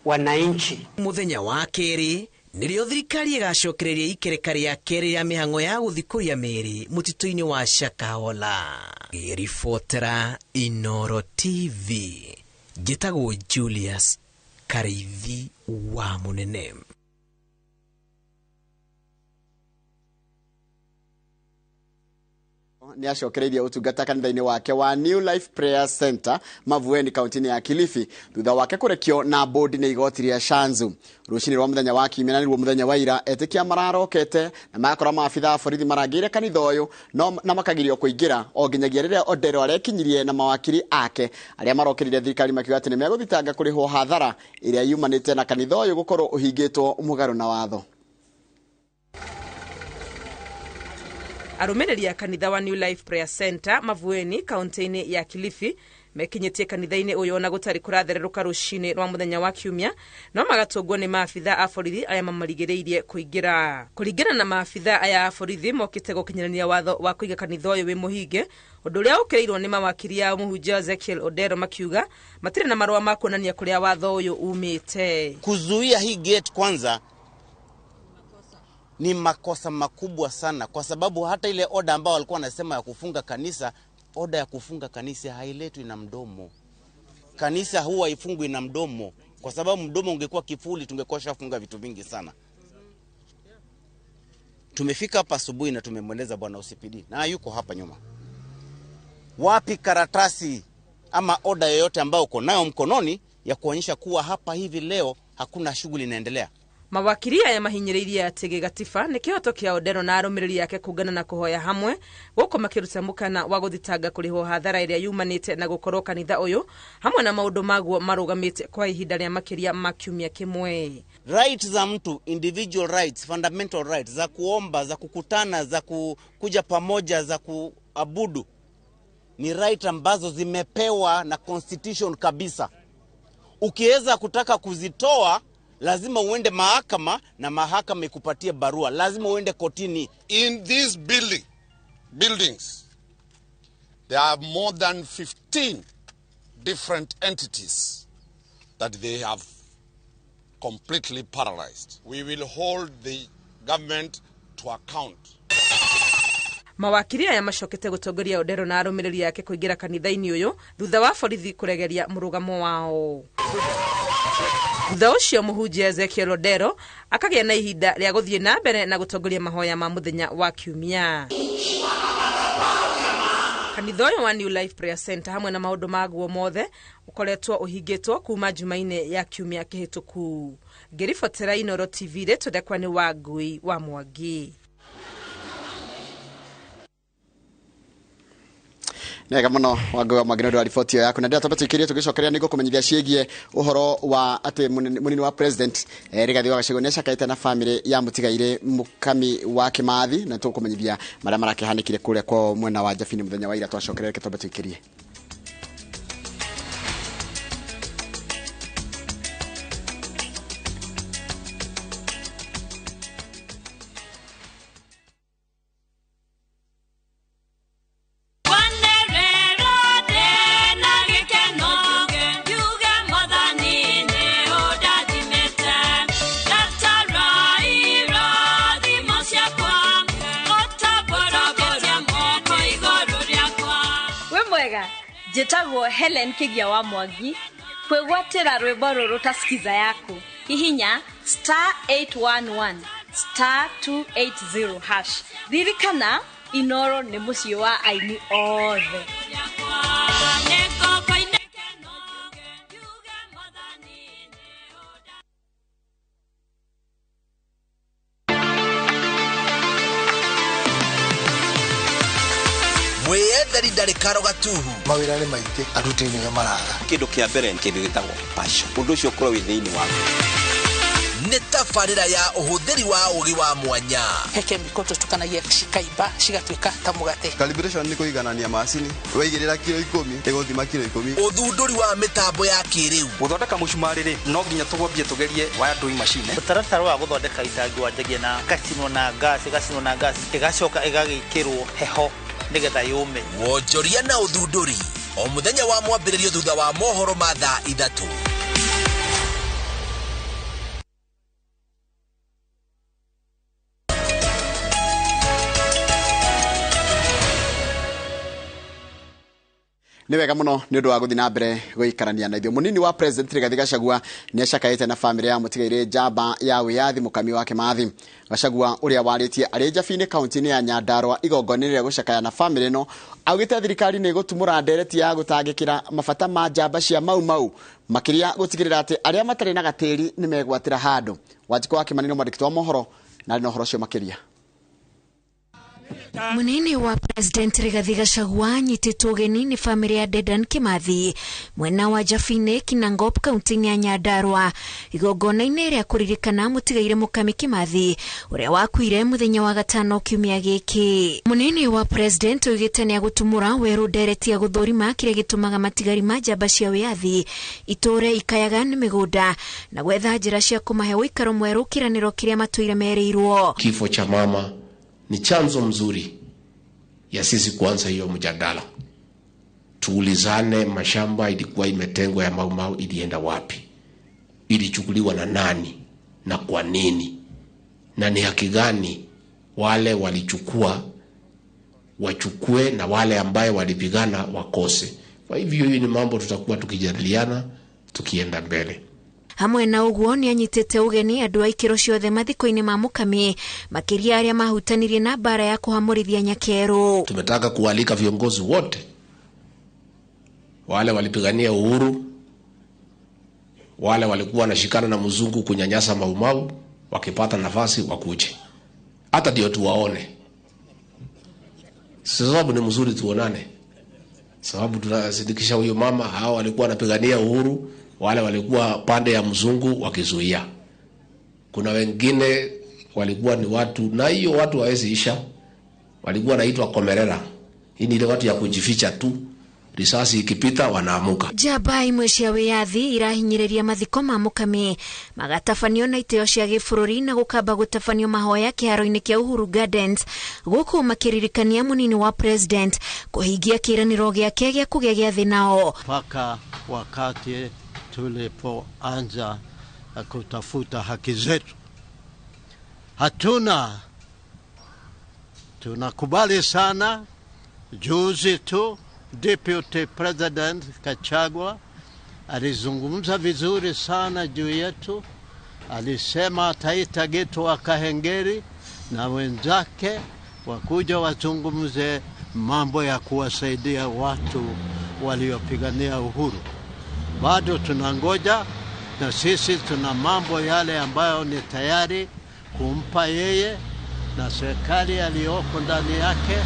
wananchi. Muthenya wa kerĩ nĩrĩo thirikari ĩgacokereria ikereka rĩa kerĩ rĩa mĩhang'o ya gũthikũria mĩĩrĩ mũtitũ-inĩ wa Shakahola. Ngĩribotera Inooro TV, njĩtagwo Julius Kareithi wa Mũnene. Nĩ acokereirie ũtungata kanitha-inĩ wake wa New Life Prayer Center Mavueni kaunti-inĩ ya Kilifi thutha wake kũrekio na bodi nĩ igoti rĩa Shanzu. Rũcinĩ rwa mũthenya wa kiumia na nĩruo mũthenya wa ira, etĩkia mararokete na magakora maabitha a borithi marangĩire kanitha ũyũ na makagirio kũingĩra o nginyagia rĩrĩa Odero arekinyirie na mawakiri ake arĩa marokĩrire thirikari makiuga atĩ nĩ megũthitanga kũrĩhwo hathara ĩrĩa yumanĩte na kanitha ũyũ gũkorwo ũhingĩtwo mũgarũ na watho. Arũmĩrĩri a kanitha wa New Life Prayer Center Mavueni kaunti-inĩ ya Kilifi mekinyĩtie kanitha-inĩ ũyũ ona gũtarĩ kũrathererũka rũcinĩ rwa mũthenya wa kiumia, no magatũngwo nĩ maabitha a borithi arĩa mamarigĩrĩirie kũingĩra. Kũringana na maabitha aya a borithi mokĩte gũkinyĩrania watho wa kũiga kanitha ũyũ wĩ mũhinge, ũndũ ũrĩa ũkĩrĩirwo nĩ mawakiri a mũhunjia Ezekiel Odero makiuga matirĩ na marũa ma kuonania kũrĩa watho ũyũ umĩte. Kuzuia hii gate kwanza ni makosa makubwa sana, kwa sababu hata ile oda ambao walikuwa wanasema ya kufunga kanisa, oda ya kufunga kanisa hailetwi na mdomo. Kanisa huwa ifungwi na mdomo, kwa sababu mdomo ungekuwa kifuli tungekuwa shafunga vitu vingi sana. Tumefika hapa asubuhi na tumemweleza bwana OCPD na yuko hapa nyuma. Wapi karatasi ama oda yoyote ambayo uko nayo mkononi ya kuonyesha kuwa hapa hivi leo hakuna shughuli inaendelea? Mawakiri aya mahinyĩrĩirie atĩ gĩgatiba nĩ kĩhoto kĩa Odero na arũmĩrĩri ake kũngana na kũhoya hamwe gũkũ makĩruta mũkana wa gũthitanga kũrĩhwo hathara ĩrĩa yumanĩte na gũkorwo kanitha ũyũ hamwe na maũndũ maguo marũgamĩte kwa ihinda rĩa makĩria ma kiumia kĩmwe. Rights za mtu, individual rights, fundamental rights za kuomba, za kukutana, za kuja pamoja, za kuabudu ni right ambazo zimepewa na constitution kabisa. Ukiweza kutaka kuzitoa lazima uende mahakama na mahakama ikupatie barua, lazima uende kotini. In these buildings there are more than 15 different entities that they have completely paralyzed. We will hold the government to account. Mawakiri aya macokete gũtongoria Odero na arũmĩrĩri ake kũingĩra kanitha-inĩ ũyũ thutha wa borithi kũregeria mũrũgamo wao. Thutha ũcio mũhunjia Ezekiel Odero akagĩa na ihinda rĩa gũthiĩ na mbere na gũtongoria mahoya ma mũthenya wa kiumia. Kanitha ũyũ wa New Life Prayer Center hamwe na maũndũ maguo mothe ũkoretwo ũhingĩtwo kuma Jumaine ya kiumia kĩhĩtũku. Ngĩribotera Inooro TV rĩtũthekwa nĩ Wangui wa Mwangi. Nega muno Wangui wa Mwangi nĩ ũndũ wa riboti ĩyo yaku na ndĩra twambe tũikĩrie tũgĩcokeria nĩguo kũmenyithia ciĩgiĩ ũhoro wa atĩ mũnini wa president Rigathi wa Gachagua nĩacakaĩte na famĩlĩ ya mũtigairĩ Mũkami wa Kĩmathi na tũkũmenyithia marĩa marakĩhanĩkire kũrĩa kwao mwena wa Jabini mũthenya wa ira. Twacokeria reke twambe tũikĩrie. Njĩtagwo Helen Kigia wa Mwangi kwĩgwatĩra rwĩmbo rũrũ ta skiza yaku hihinya star 811 star 280 hash. Ririkana Inooro nĩ mũciĩ wa aini othe. Mwĩyetheri ndarĩ karo gatuhu. Mawĩra nĩ maingĩ, aruti nĩo maraga. Kĩndũ kĩa mbere kĩndũ gĩtagwo passion. Ũndũ ũcio ũkorwo wĩ thĩinĩ waku. Nĩ tabarĩra ya ũhũthĩri wa ũgĩ wa mwanya. He kemiko tũtukanagia cikaimba cigatuĩka ta mũgate. Calibration nĩ kũiganania macini. Waigĩrĩra kiro 10 ĩgũthima kiro 10. Ũthundũri wa mĩtambo ya kĩrĩu. Gũthondeka mũcumarĩ rĩ, no nginya tũgwambie tũgerie wire doing machine. Mũtaratara wa gũthondeka itangi wanjagia na gacinwo na gas, ĩgacinwo na gas, ĩgacoka ĩgagĩkĩrwo heho nĩgetha yũme. Wonjoria na ũthundũri o mũthenya wa mwambĩrĩrio thutha wa mohoro ma thaa 3. Nĩ wega mũno nĩ ũndũ wa gũthiĩ na mbere gũikarania na ithuĩ. Mũnini wa president Rigathi Gachagua nĩ acakaĩte na famĩlĩ ya mũtigairĩ njamba ya wĩyathi Mũkami wa Kĩmathi. Gachagua ũrĩa warĩtie arĩ Jabini kaunti-inĩ ya Nyandarua igongona-inĩ rĩa gũcakaya na famĩlĩ ĩno augĩte thirikari nĩ ĩgũtumũra ndereti ya gũtangĩkĩra mabata ma njamba cia Mau Mau makĩria gũtigĩrĩra atĩ arĩa matarĩ na gatĩri nĩ megwatĩra handũ. Wanjikũ wa Kĩmani nĩ mwandĩki wa mohoro na arĩ na ũhoro ũcio makĩria. Munini wa President Rigathi Gachagua anyitĩtwo ũgeni nĩ famĩlĩ ya Dedan Kimathi mwena wa Jabini Kinangop kaunti-inĩ ya Nyandarua igongona-inĩ rĩa kũririkana mũtigaire Mũkami Kimathi ũrĩa wakuire mũthenya wa gatano kiumia gĩkĩ. Munini wa President oigĩte nĩ agũtumũra werũ ndereti ya gũthũrima kĩrĩa gĩtũmaga matigari ma njamba cia wĩyathi itũre ikayaga nĩ mĩgũnda na gwetha njĩra cia kũmahe ũikaro mwerũ kĩranĩro kĩrĩa matũire merĩirwo. Kifo cha mama ni chanzo mzuri ya sisi kuanza hiyo mjadala. Tuulizane, mashamba ilikuwa imetengwa ya Mau Mau ilienda wapi? Ilichukuliwa na nani? Na kwa nini? Na ni haki gani wale walichukua wachukue na wale ambaye walipigana wakose? Kwa hivyo hii ni mambo tutakuwa tukijadiliana tukienda mbele. Hamwe na ũguo nĩ anyitĩte ũgeni andũ a ikĩro ciothe mathiko-inĩ ma Mũkami makĩria arĩa mahutanirie na mbara ya kũhamũrithia Nyakerũ. Tumetaka kualika viongozi wote wale walipigania uhuru, wale walikuwa wanashikana na mzungu kunyanyasa Mau Mau, Wakipata nafasi wakuje, hata ndio tuwaone, sababu ni mzuri tuonane, sababu tunasindikisha huyo mama. Hao walikuwa wanapigania uhuru, wale walikuwa pande ya mzungu wakizuia. Kuna wengine walikuwa ni watu, na hiyo watu hawezi isha, walikuwa wanaitwa komerera. Hii ni ile watu ya kujificha tu, risasi ikipita wanaamuka. Njamba imwe cia wĩyathi irahinyĩrĩria mathiko ma Mũkami magatabanio na itĩo cia gĩbũrũri na gũkamba gũtabanio mahoya kĩharo-inĩ kĩa Uhuru Gardens gũkũ makĩririkania mũnini wa president kũhingia kĩĩranĩro gĩake gĩa kũgĩa gĩathĩ nao. Mpaka wakati tulipoanza kutafuta haki zetu, hatuna tunakubali sana. Juzi tu Deputy President Gachagua alizungumza vizuri sana juu yetu. Alisema ataita Gitu wa Kahengeri na wenzake wakuja wazungumze mambo ya kuwasaidia watu waliopigania uhuru. Bado tunangoja, na sisi tuna mambo yale ambayo ni tayari kumpa yeye na serikali aliyoko ndani yake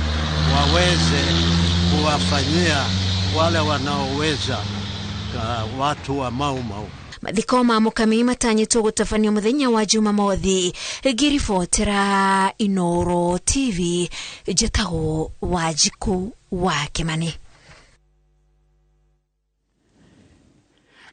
waweze kuwafanyia wale wanaoweza watu wa Mau Mau. Mathiko ma Mũkami matanyĩtwo gũtabanio mũthenya wa Jumamothi. Ngĩribotera Inooro TV, njĩtagwo Wanjikũ wa Kĩmani.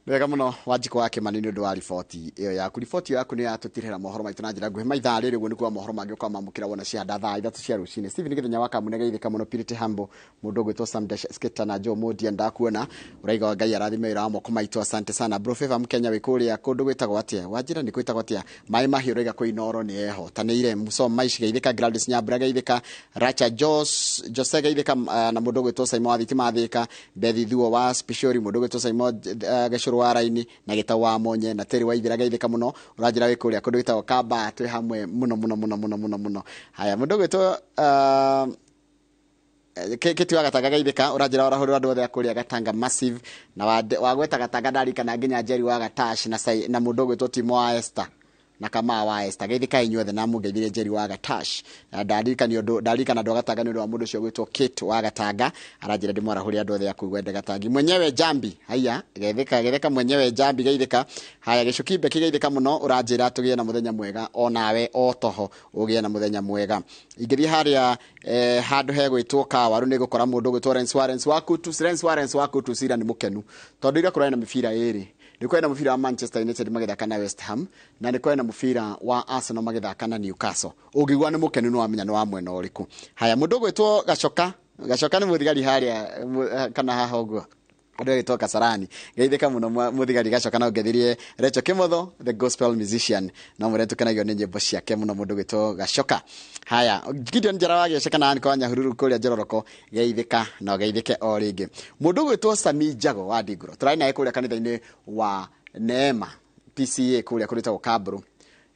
Wega muno Wanjikũ wa Kĩmani nĩ ũndũ wa riboti ĩyo yaku. Riboti ĩyo yaku nĩ yatũtirĩra mohoro maitũ na njĩra nguhĩ maithaa rĩrĩ ũguo nĩkuo mohoro mangĩ ũkorwo mamũkĩra wona ciahanda thaa 3 cia rũcinĩ. Stephen Gĩthenya wa Kamune geithĩka mũno, Purity Humble, mũndũ ũgwĩtwo Sam Dash Skater na Joe Modia ndakuona ũraiga Ngai arathime wĩra wa moko maitũ, asante sana. Bro Favor Mkenya wĩ kũrĩa kũndũ gwĩtagwo atĩa wanjĩra nĩ gwĩtagwo atĩa maĩ mahiũ ũraiga kwĩ Inooro nĩ ehotanĩire. Muso Maishi geithĩka, Gladys Nyambura geithĩka, Racha Jos Jose geithĩka, na mũndũ ũgwĩtwo Simon wa Thitima Thĩka, Bethi Thuo wa Spishori, mũndũ ũgwĩtwo Simon Gacũrũ wa Raini na Gĩtau wa Monye na Terry wa Ithira geithĩka mũno ũranjĩra wĩ kũrĩa kũndũ gwĩtagwo Kamba twĩ hamwe mũno mũno mũno mũno mũno mũno. Haya mũndũ ũgwĩtwo Kĩti wa Gatanga geithĩka ũranjĩra warahũrĩra andũ othe a kũrĩa Gatanga Massive na wagweta Gatanga ndarikana nginya Jerry wa Gatash na mũndũ ũgwĩtwo Timo wa Esther na Kamaa wa Esther geithĩka inyuothe na mũngeithĩrie Jerry wa Gatash. Ndarikana ũndũ ndarikana andũ a Gatanga nĩ ũndũ wa mũndũ ũcio ũgwĩtwo Kate wa Gatanga aranjĩra ndĩmwarahũrĩre andũ othe a kũu Gwende Gatangi mwenyewe Jambi. Haya geithĩka geithĩka mwenyewe Jambi geithĩka. Haya Gĩcuki Mbeki geithĩka mũno ũranjĩra tũgĩe na mũthenya mwega onawe o toho ũgĩe na mũthenya mwega. Ingĩthiĩ harĩa handũ hegwĩtwo Kawaru nĩ ngũkora mũndũ ũgwĩtwo Lawrence Warren waku tu Lawrence Warren waku tu cira nĩ mũkenu tondũ ira kũrarĩ na mĩbira ĩrĩ. Nĩ kũrĩ na mũbira wa Manchester United magĩthaka na West Ham na nĩ kũrĩ na mũbira wa Arsenal magĩthaka na Newcastle. Ũngĩigua nĩ mũkenu nĩ wamenya nĩ wa mwena ũrĩkũ. Haya mũndũ ũgwĩtwo Gacoka Gacoka nĩ mũthigari harĩa kana haha ũguo andũ agĩtwo Kasarani geithĩka mũno mũthigari Gacoka na ũngeithirie Rachel Kimotho the gospel musician no mũrĩa tũkenagio nĩ nyĩmbo ciake mũno mũndũ ũgwĩtwo Gacoka. Haya Gideon Njara wa Gĩceka na Anko wa Nyahururu kũrĩa Njororoko geithĩka na ũgeithĩke o rĩngĩ. Mũndũ ũgwĩtwo Sami Jago wa Ndingũro tũrarĩ naye kũrĩa kanitha-inĩ wa Neema PCA kũrĩa kũrĩtagwo Kamburu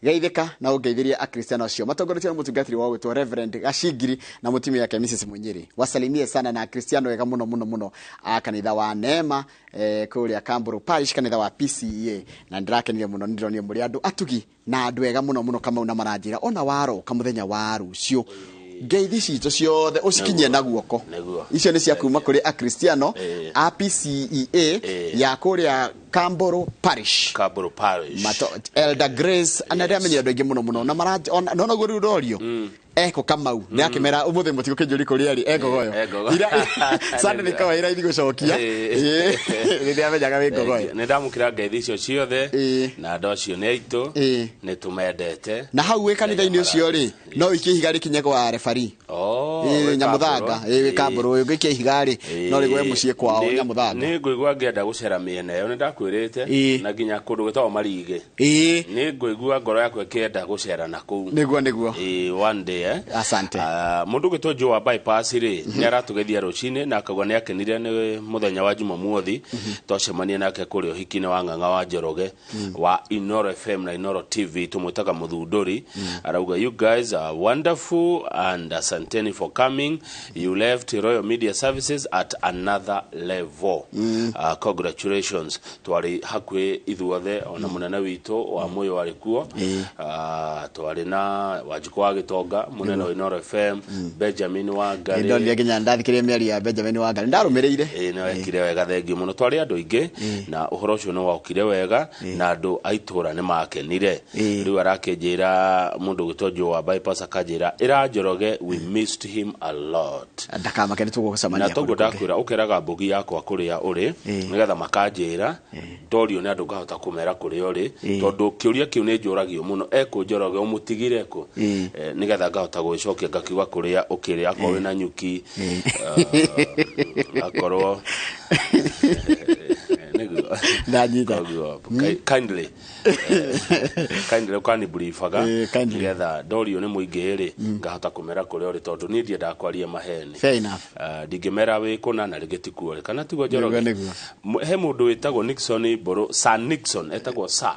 geithĩka na ũngeithirie akristiano acio matongoretio nĩ mũtungatĩri wao gwĩtwo Reverend Gacingiri na mũtumia wake Mrs Munyiri. Wasalimie sana na akristiano wega mũno mũno mũno a kanitha wa Neema kũrĩa Kamburu Parish kanitha wa PCEA na ndĩrakenire mũno nĩndĩronire mũrĩ andũ atugi na andũ ega mũno mũno Kamau na maranjĩra ona waroka mũthenya wa rũciũ ngeithi citũ ciothe ũcikinyie na guoko. Icio nĩ cia kuma kũrĩ akristiano a PCEA ya kũrĩa Kamburu Parish. Kamburu Parish. Elder Grace ana ndamenyire andũ aingĩ mũno mũno na no noguo rĩu ũrorio eko Kamau nĩ akĩmera ũmũthĩ mũtigũkĩnjũri kũrĩa rĩ engogoyo Sunday nĩ kawaida ithi gũcokia rĩrĩa amenyaga wĩ ngogoyo. Nĩ ndamũkĩra ngeithi icio ciothe na andũ acio nĩ aitũ nĩ tũmendete. Na hau wĩ kanitha-inĩ ũcio rĩ no ũikie ihiga rĩkinye kwa referee Nyamuthanga wĩ Kamburu ũngĩikia ihiga rĩ no rĩgwe mũciĩ kwao Nyamuthanga. Nĩ ngũigua ngĩenda gũcera mĩena ĩyo nĩ ndakwĩrĩte na nginya kũndũ gwĩtagwo Marige nĩ ngũigua ngoro yakwa ĩkĩenda gũcera na kũu. Nĩguo nĩguo one day Asante. Mũndũ ũgwĩtwo Joe wa bypass rĩ nĩ aratũgeithia rũcinĩ na akauga nĩ akenire nĩ mũthenya wa Jumamothi twacemania nake kũrĩa ũhiki-inĩ wa Ng'ang'a wa Njoroge wa Inooro FM na Inooro TV tũmwĩtaga Mũthundũri. Arauga you guys are wonderful and asanteni for coming. You left Royal Media Services at another level. Congratulations. Twarĩ hakuhĩ ithuothe, ona mũnene witũ wa Mũyũ warĩ kuo. Twarĩ na Wanjikũ wa Gĩtonga, mũnene wa Inoro FM, Benjamin wa Ngarĩ. Ndonire nginya ndathikĩrĩria mĩario ya Benjamin wa Ngarĩ, ndarũmĩrĩire. Ĩĩ, nĩ wekire wega, thengiũ mũno. Twarĩ andũ aingĩ na ũhoro ũcio nĩ wokire wega na andũ a itũra nĩ makenire. Rĩu arakĩnjĩra mũndũ ũgwĩtwo Joe wa Bypass, akanjĩra ĩra Njoroge we missed him a lot. Ndakamake, nĩ tũgũcemania Na toguo kũndũ kũngĩ. Ndakwĩra ũkeraga mbugi yakwa kũrĩa ũrĩ, nĩgetha makanjĩra ndorio nĩ andũ ngahota kũmera kũrĩa ũrĩ, tondũ kĩũria kĩu nĩ njũragio mũno, ekũ Njoroge, ũmũtigire kũ? Nĩgetha ngahota gũgĩcokia ngakiuga kũrĩa ũkĩrĩ, akorwo wĩna nyuki, akorwo nĩguo. Ndanyita. Koguo, kindly ũkanibriefaga Kindly. nĩgetha ndorio nĩ mũingĩ rĩ, ngahota kũmera kũrĩa ũrĩ, tondũ niĩ ndiendaga kwaria maheni. Fair enough. Ndingĩmera wĩ kũna na rĩngĩ tikuo rĩ, kana tiguo, Njoroge? Nĩguo, nĩguo. He mũndũ wĩtagwo Nixon Mbũrũ, Sir Nixon, etagwo Sir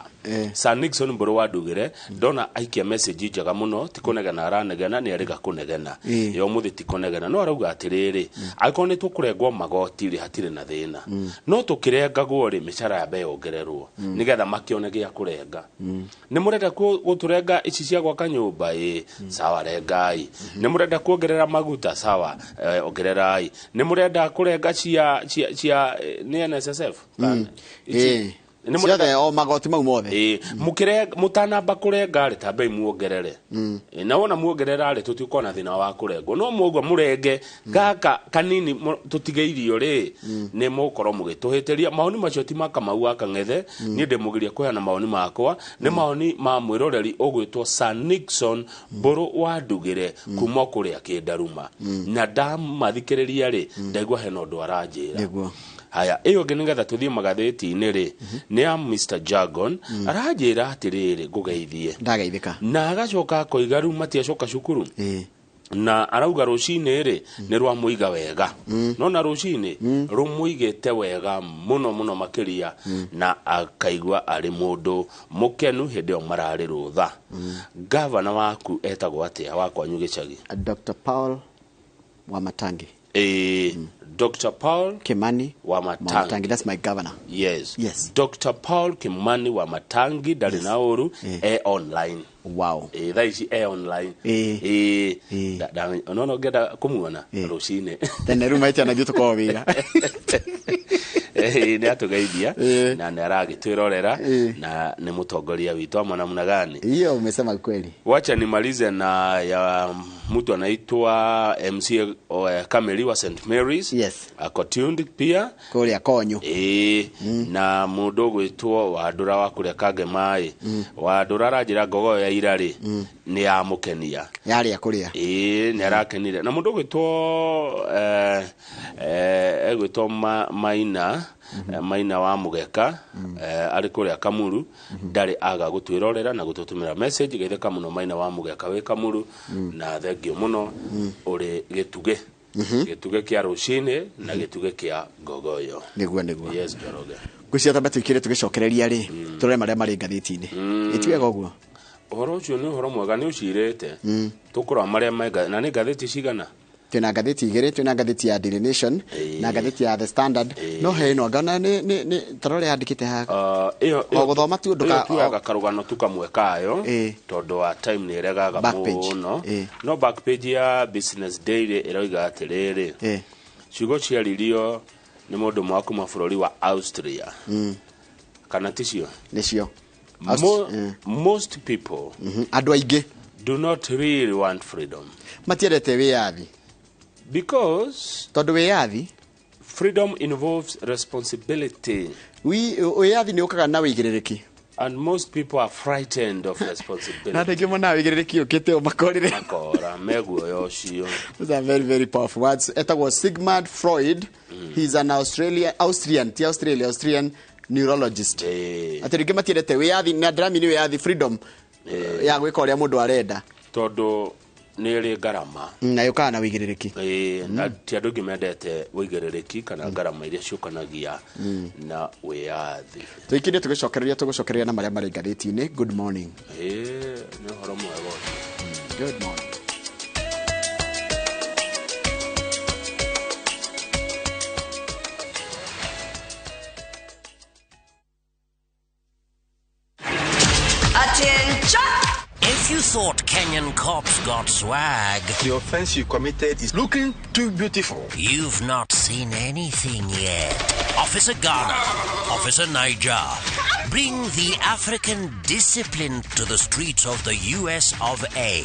Sir Nixon Mbũrũ wa Ndugĩre. Ndona aikia message njega mũno, ti kũnegena aranegena, nĩ arĩga kũnegena yo mũthĩ, ti kũnegena, no arauga atĩrĩrĩ, angĩkorwo nĩ tũkũrengwo magoti rĩ, hatirĩ na thĩna, no tũkĩrengagwo rĩ, mĩcara yambe yongererwo nĩgetha makĩone gĩa kũrenga. Nĩ mũrenda gũtũrenga ici cia gwaka nyũmba, ĩ sawa, rengai. Nĩ mũrenda kuongerera maguta, sawa, ongererai. Nĩ mũrenda kũrenga cia nĩ NSSF? Ici- Nĩ mũrenda- Ciothe, o magoti mau mothe. Ĩ, mũkĩre mũtanamba kũrenga rĩ, tambei muongerere. Ĩ, na wona muongerera rĩ, tũtiũkorwo na thĩna wa kũrengwo, no mũguo mũrenge gaka kanini tũtige irio rĩ, nĩ mũgũkorwo mũgĩtũhĩtĩria. Maoni macio ti ma Kamau wa Kang'ethe, niĩ ndĩmũgiria kũheana maoni makwa, nĩ maoni ma mwĩroreri ũgwĩtwo Sir Nixon Mbũrũ wa Ndugĩre kuma kũrĩa Kĩndaruma, na ndamathikĩrĩria rĩ, ndaigua hena ũndũ aranjĩra. Haya, ĩyo ĩngĩ nĩgetha tũthiĩ magathĩti-inĩ rĩ, nĩ ya Mr Jargon. Aranjĩra atĩrĩrĩ, ngũgeithie. Ndageithĩka. Na agacoka akoiga rĩu matiacoka cukuru, na arauga rũcinĩ rĩ nĩ rwamũiga wega, no na rũcinĩ rũmũigĩte wega mũno mũno makĩria, na akaigua arĩ mũndũ mũkenu hĩndĩ ĩyo mararĩ rũtha. Gavana waku etagwo atĩa, wa kwanyu gĩcagi? Dr Paul Wamatangi. Ĩĩ, Dr Paul Kimani Wamatangi. Wamatangi, that's my governor. Yes. Yes. Dr Paul Kimani wa Matangi ndarĩ na ũru, e online. Ĩ, thaa ici e online. Ĩ, nona ũngĩenda kũmuona rũcinĩ Tene rĩu maite na ithuĩ tũkorwo wĩra. Ĩ, nĩ atũgeithia na nĩ aragĩtwĩrorera na nĩ mũtongoria witũ ama namna gani? Hiyo umesema kweli. Wacha nimalize na ya mtu anaitwa MC Kameli wa St Mary's. Ako tuned pia. Kũrĩa Konyo. Ĩĩ, na mũndũ ũgwĩtwo Wandũra wa kũrĩa Kangema-ĩ. Wandũra aranjĩra ngogoyo ya ira rĩ nĩ yamũkenia. Yarĩa kũrĩa. Ĩĩ, nĩ arakenire. Na mũndũ ũgwĩtwo egwĩtwo Maina, Maina wa Mũgeka, arĩ kũrĩa Kamuru, ndarĩ aga gũtwĩrorera na gũtũtũmĩra message. Geithĩka mũno Maina wa Mũgeka wĩ Kamuru, na thengio mũno, ũrĩ gĩtugĩ, gĩtugĩ kĩa rũcinĩ na gĩtugĩ kĩa ngogoyo. Nĩguo. Yes, Njoroge. Ngwĩciria tambe tũikire tũgĩcokereria rĩ, tũrore marĩa marĩ ngathĩti-inĩ. Ĩtiwega ũguo. Ũhoro ũcio nĩ ũhoro mwega nĩ ũcirĩte. Tũkũrora marĩa na nĩ ngathĩti cigana? Twĩna ngathĩti igĩrĩ, twĩna ngathĩti ya Daily Nation na ngathĩti ya The Standard, no he ĩno ngona nĩ tarore yandĩkĩte haha. Ĩyo O gũthoma tu ĩyo tuoyaga karũgano tu kamwe kayo, tondũ wa time nĩ ĩregaga Back page. mũno. No back page ya Business Daily ĩroiga atĩrĩrĩ, ciugo ciaririo nĩ mũndũ ũmwe wa kuma bũrũri wa Austria, kana ticio? Nĩcio. Most people, andũ aingĩ, do not really want freedom. Matiendete wĩyathi. Because tondũ wĩyathi, freedom involves responsibility. Wĩyathi nĩ ũkaga na wĩigĩrĩrĩki. And most people are frightened of responsibility. Na andũ aingĩ monaga wĩigĩrĩrĩki ũkĩte o makorire. Makora meguoya ũcio. Those are very, very powerful words. Etagwo Sigmund Freud. He's an Australia, Austrian, ti Australia, Austrian neurologist. Atĩ rĩngĩ matiendete wĩyathi na ndĩramini wĩyathi, freedom ya gwĩka ũrĩa mũndũ arenda. Tondũ nĩ ĩrĩ ngarama. Na yũkaga na wĩigĩrĩrĩki. Ĩĩ, na ti andũ aingĩ mendete wĩigĩrĩrĩki kana ngarama iria ciũkanagia na wĩyathi. Tũikire tũgĩcokereria, tũgũcokereria na marĩa marĩ ngathĩti-inĩ. Good morning. Ĩĩ, nĩ ũhoro mwega ũcio. Good morning. thought Kenyan cops got swag. The offense you committed is looking too beautiful. You've not seen anything yet. Officer Ghana, Officer Niger, bring the African discipline to the streets of the US of A.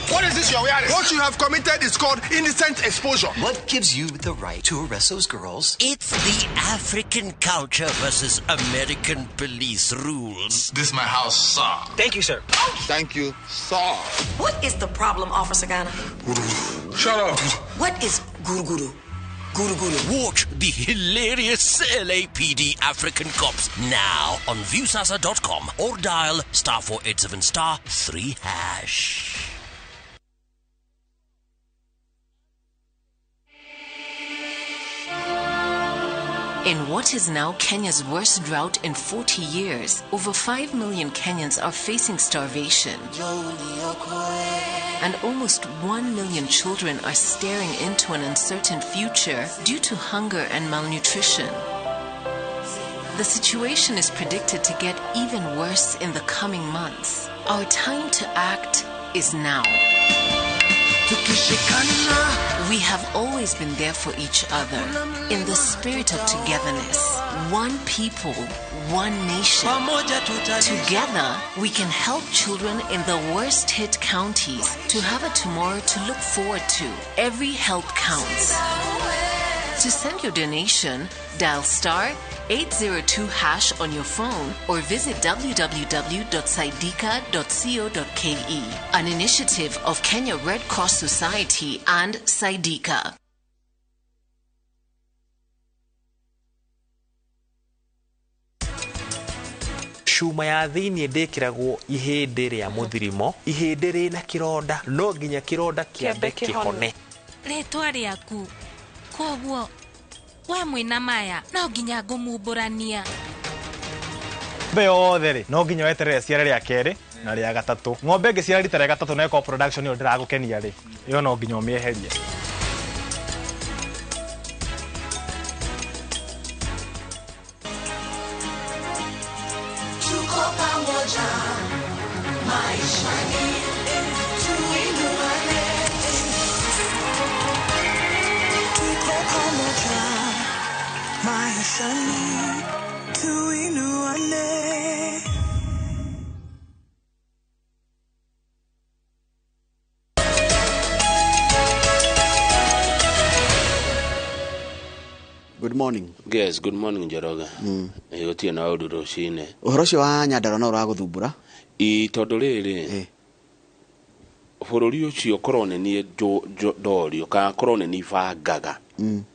What is this you're wearing? What you have committed is called indecent exposure. What gives you the right to arrest those girls? It's the African culture versus American police rules. This is my house, sir. Thank you, sir. Thank you, sir. What is the problem, Officer Ghana? Shut up. What is guru guru? Guru guru. Watch the hilarious LAPD African Cops now on Viusasa.com or dial *487 *3#. In what is now Kenya's worst drought in 40 years, over 5 million Kenyans are facing starvation. And almost 1 million children are staring into an uncertain future due to hunger and malnutrition. The situation is predicted to get even worse in the coming months. Our time to act is now. We have always been there for each other in the spirit of togetherness. One people, one nation. Together, we can help children in the worst hit counties to have a tomorrow to look forward to. Every help counts. To send your donation, dial *802# on your phone or visit www.saidika.co.ke. An initiative of Kenya Red Cross Society and Saidika. Cuma ya thĩinĩ ndĩkĩragwo ihĩndĩ rĩa mũthirimo, ihĩndĩ rĩna kĩronda, no nginya kĩronda kĩambe kĩhone. Rĩtwa rĩaku koguo we mwĩna maya no nginya ngũmumbũrania. Ng'ombe yothe rĩ no nginya weterere ciare rĩa kerĩ na rĩa gatatũ. Ng'ombe ĩngĩciara rita rĩa gatatũ na ĩkorwo production ĩyo ndĩragũkenia rĩ, ĩyo no nginya ũmĩeherie. Tuko pamoja maishani, tuinuane. Tuko pamoja maishani, tuinuane. Good morning. Yes, good morning Njoroge. Gũtirĩ na ũndũ rũcinĩ. Ũhoro ũcio wa Nyandarua no ũragũthumbũra? Ĩ tondũ rĩrĩ bũrũri ũcio korwo nĩ niĩ ndorio kana korwo nĩ niĩ bangaga.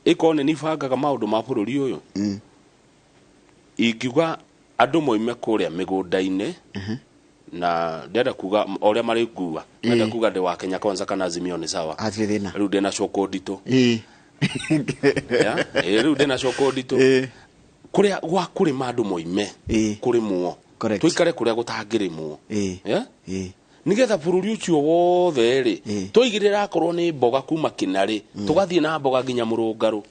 Ĩkorwo nĩ niĩ bangaga maũndũ ma bũrũri ũyũ. Ingiuga andũ moime kũrĩa mĩgũnda-inĩ na ndĩrenda kuga o ũrĩa marĩngua. Ndĩrenda kuga ndĩ wa Kenya Kwanza kana Azimio nĩ sawa. Hatirĩ thĩna. Rĩu ndĩna cũkũ nditũ. Rĩu ndĩna cũkũ nditũ. Kũrĩa gwa kũrĩma andũ moime kũrĩmwo. Tũikare kũrĩa gũtangĩrĩmwo. Nĩgetha bũrũri ũcio wothe rĩ twaigĩrĩra akorwo nĩ mboga kuma Kĩnarĩ tũgathiĩ na mboga nginya Mũrũngarũ,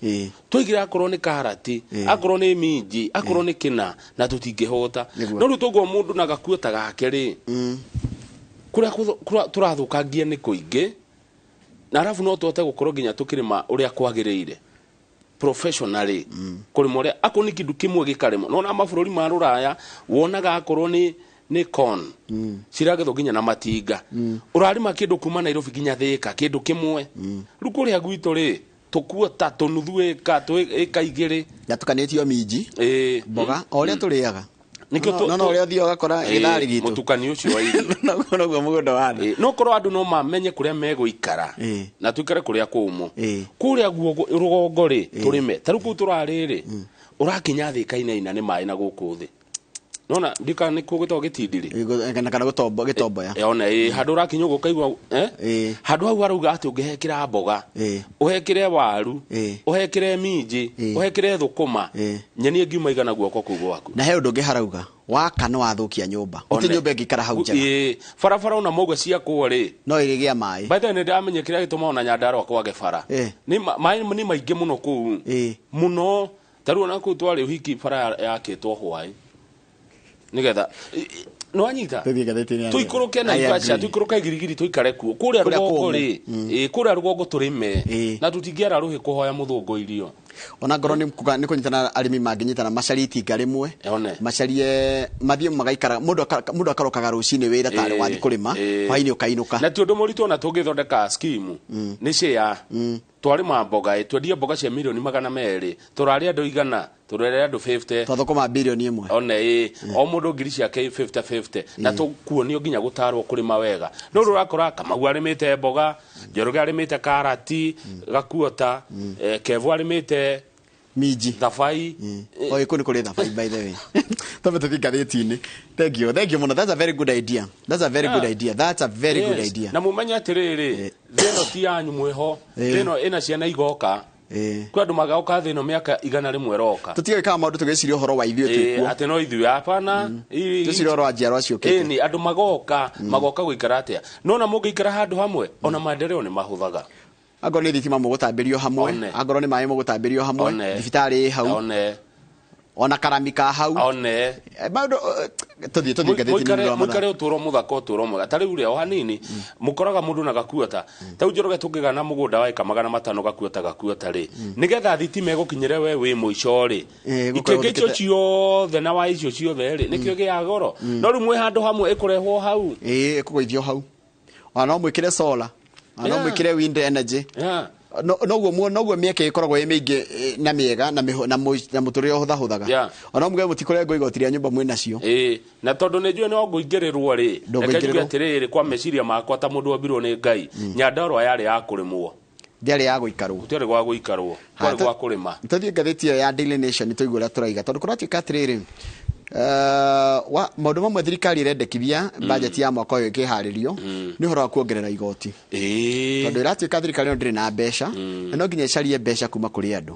twaigĩrĩra akorwo nĩ karati, akorwo nĩ minji, akorwo nĩ kĩna, na tũtingĩhota. No rĩu tũguo mũndũ na gakuo ta gake rĩ kũrĩa tũrathũkangia nĩ kũingĩ, na arabu no tũhote gũkorwo nginya tũkĩrĩma ũrĩa kwagĩrĩire professionally. Kũrĩma ũrĩa akorwo nĩ kĩndũ kĩmwe gĩkarĩmwo. No na mabũrũri ma rũraya wonaga akorwo nĩ corn ciragethwo nginya na matinga. Ũrarĩma kĩndũ kuma Nairobi nginya Thika kĩndũ kĩmwe. Rĩu kũrĩa gwitũ rĩ tũkuota tũnuthu ĩka ĩka igĩrĩ yatukanĩtio minji mboga o ũrĩa tũrĩaga. No no ũrĩa ũthiaga ũgakora gĩtharĩ gitũ mũtukanio ũcio wa irio noguo mũgũnda wa thĩ. No korwo andũ no mamenye kũrĩa megũikara na tũikare kũrĩa kũmũ. Kũrĩa guo rũgongo rĩ tũrĩme ta rĩu kũu tũrarĩ rĩ ũrakinya Thika inaina nĩ maĩ na gũkũ thĩ. Nona ndika nĩ kũgĩtagwo gĩtindiri kana gĩtomboya. Ona handũ ũrakinya ũguo ũkaigua handũ hau harauga atĩ ũngĩhekĩra mboga, ũhekĩre waru, ũhekĩre minji, ũhekĩre thũkũma, nyeni ĩngiuma igana guoko kũu gwaku. Na he ũndũ ũngĩ harauga waka nĩ wathũkia nyũmba. Gũtirĩ nyũmba ĩngĩikara hau njega. Barabara ona mauga ciakwo rĩ no ĩrĩgĩa maĩ. By the way nĩ ndĩramenye kĩrĩa gĩtũmaga ona Nyandarua kwage bara. Nĩ maĩ nĩ maingĩ mũno kũu. Mũno. Ta rĩu ona kũu twarĩ ũhiki bara yakĩtwo hwaĩ. Nigetha Nĩwanyita? Tũthiĩ ngathĩti-inĩ ya Tũikũrũke I Naivasha, agree. tũikũrũke Girigiri, tũikare kuo kũrĩa Kũrĩa rũgongo kũũmũ. rĩ. Ĩ, kũrĩa rũgongo tũrĩme na tũtingĩara rũhĩ kũhoya mũthũngũ irio. Ona ngorwo nĩ kuga nĩ kũnyitana, arĩmi mangĩnyitana macarie itinga rĩmwe, One. macarie mathiĩ magaikara, mũndũ akarokaga rũcinĩ wĩra tarĩ wathiĩ kũrĩma, hwainĩ ũkainũka. Na ti ũndũ mũritũ ona tũngĩthondeka skimu nĩ share, twarĩma mboga ĩ, twendie mboga cia mirioni 200, tũrarĩa andũ 100, tũrarĩa andũ 50. Twathũkũma 1 birioni. One, ĩ, o mũndũ ngiri ciake 50 50, na tũkuonio nginya gũtarwo kũrĩma wega. No rĩu ũrakora Kamau arĩmĩte mboga, Njoroge arĩmĩte karati gakuota, Kevo arĩmĩte minji, thabai. Oi, kũ nĩ kũrĩ thabai, by the way. Twambe tũthiĩ ngathĩti-inĩ. Thank you, thank you mũno. That's a very good idea, that's a very good idea, that's a very good idea. Na mumenye atĩrĩrĩ, thĩ ĩno ti yanyu mwĩho. Thĩ ĩno ĩna ciana igoka. Kwĩ andũ magoka thĩ ĩno mĩaka 100 ĩroka. Tũtige gwĩkaga maũndũ tũgĩciria ũhoro wa ithuĩ twĩkuo. Atĩ no ithuĩ, hapana. Tũcirie ũhoro wa njiarwa ciũkĩte. Ĩni, andũ magoka gũikara atĩa? Nona mũngĩikara handũ hamwe, ona maendeleo nĩ mahũthaga. Angorwo nĩ thitima mũgũtambĩrio hamwe, One. angorwo nĩ maĩ mũgũtambĩrio hamwe, One. thibitarĩ ĩ hau, One. ona karami ka hau. One. Maũndũ, tũthiĩ ngathĩti-inĩ nĩ ũndũ wa mathaa. Mũikare ũtũro mũthaka, ũtũro mwega. Ta rĩu rĩ, o hanini mũkoraga mũndũ na gakuota ta rĩu Njoroge, tũngĩgana mũgũnda wa ĩka 500 gakuota rĩ, nĩgetha thitima ĩgũkinyĩre we wĩ mũico rĩ, gũkorwo ikĩngĩ icio thikĩte- ciothe na wa icio ciothe rĩ, nĩkĩo gĩa goro. No rĩu mwĩ handũ hamwe, ĩkũrehwo hau. Ĩĩ, ĩkũgũithio hau. Ona no mwĩkĩre solar, ona no mwĩkĩre wind energy. Noguo noguo mĩeke ĩkoragwo ĩ mĩingĩ, na mĩega na na mũtũrĩre ũhũthahũthaga. Ona muge mũtikũrengwo igoti rĩa nyũmba mwĩ nacio. Ĩĩ, na tondũ nĩ njũĩ no ngũingĩrĩrwo rĩ, reke njuge Ndũngũingĩrĩrwo. atĩrĩrĩ, kwa meciria makwa ta mũndũ wombirwo nĩ Ngai, Nyandarũa yarĩ ya kũrĩmwo. Ndĩarĩ ya gũikarwo. Gũtiarĩ gwa gũikarwo, kwarĩ gwa kũrĩma. Tũthiĩ ngathĩti ĩyo ya Daily Nation tũigue ũrĩa tũraiga, tondũ kũratuĩka atĩrĩrĩ, maũndũ mamwe thirikari ĩrendekithia bajeti ya mwaka ũyũ ĩkĩharĩrio nĩ ũhoro wa kuongerera igoti, tondũ ĩratuĩka thirikari ĩno ndĩrĩ na mbeca na no nginya ĩcarie mbeca kuma kũrĩ andũ.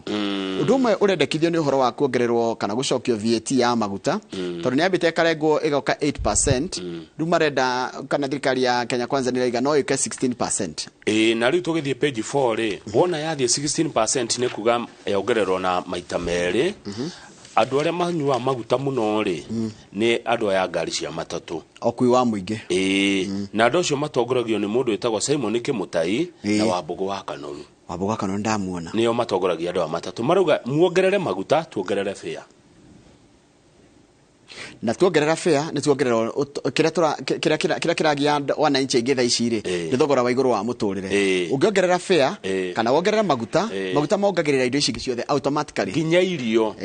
Ũndũ ũmwe ũrendekithio nĩ ũhoro wa kuongererwo kana gũcokio VAT ya maguta, tondũ nĩ yambĩte ĩkarengwo ĩgoka 8%. Rĩu marenda, kana thirikari ya Kenya Kwanza nĩ ĩraiga no ĩke 16%. Ĩĩ, na rĩu tũgĩthiĩ page 4 rĩ, wona yathiĩ 16% nĩ kuga yongererwo na maita merĩ. Andũ arĩa manyuaga maguta mũno rĩ, nĩ andũ aya ngari cia matatũ. Ũkui wa mũingĩ. Ĩĩ, na andũ acio matongoragio nĩ mũndũ wĩtagwo Simon Kĩmũtai na Wambũgũ wa Kanoru. Wambũgũ wa Kanoru ndamuona. Nĩo matongoragia andũ a matatũ. Marauga muongerere maguta, tuongerere fare. Na tuongerera fare nĩ tuongerera kĩrĩa kĩragia wananchi aingĩ thaa ici rĩ, nĩ thogora wa igũrũ wa mũtũrĩre. Ũngĩongerera fare kana wongerere maguta, maguta mongagĩrĩra indo ici ingĩ ciothe automatically. Nginya irio.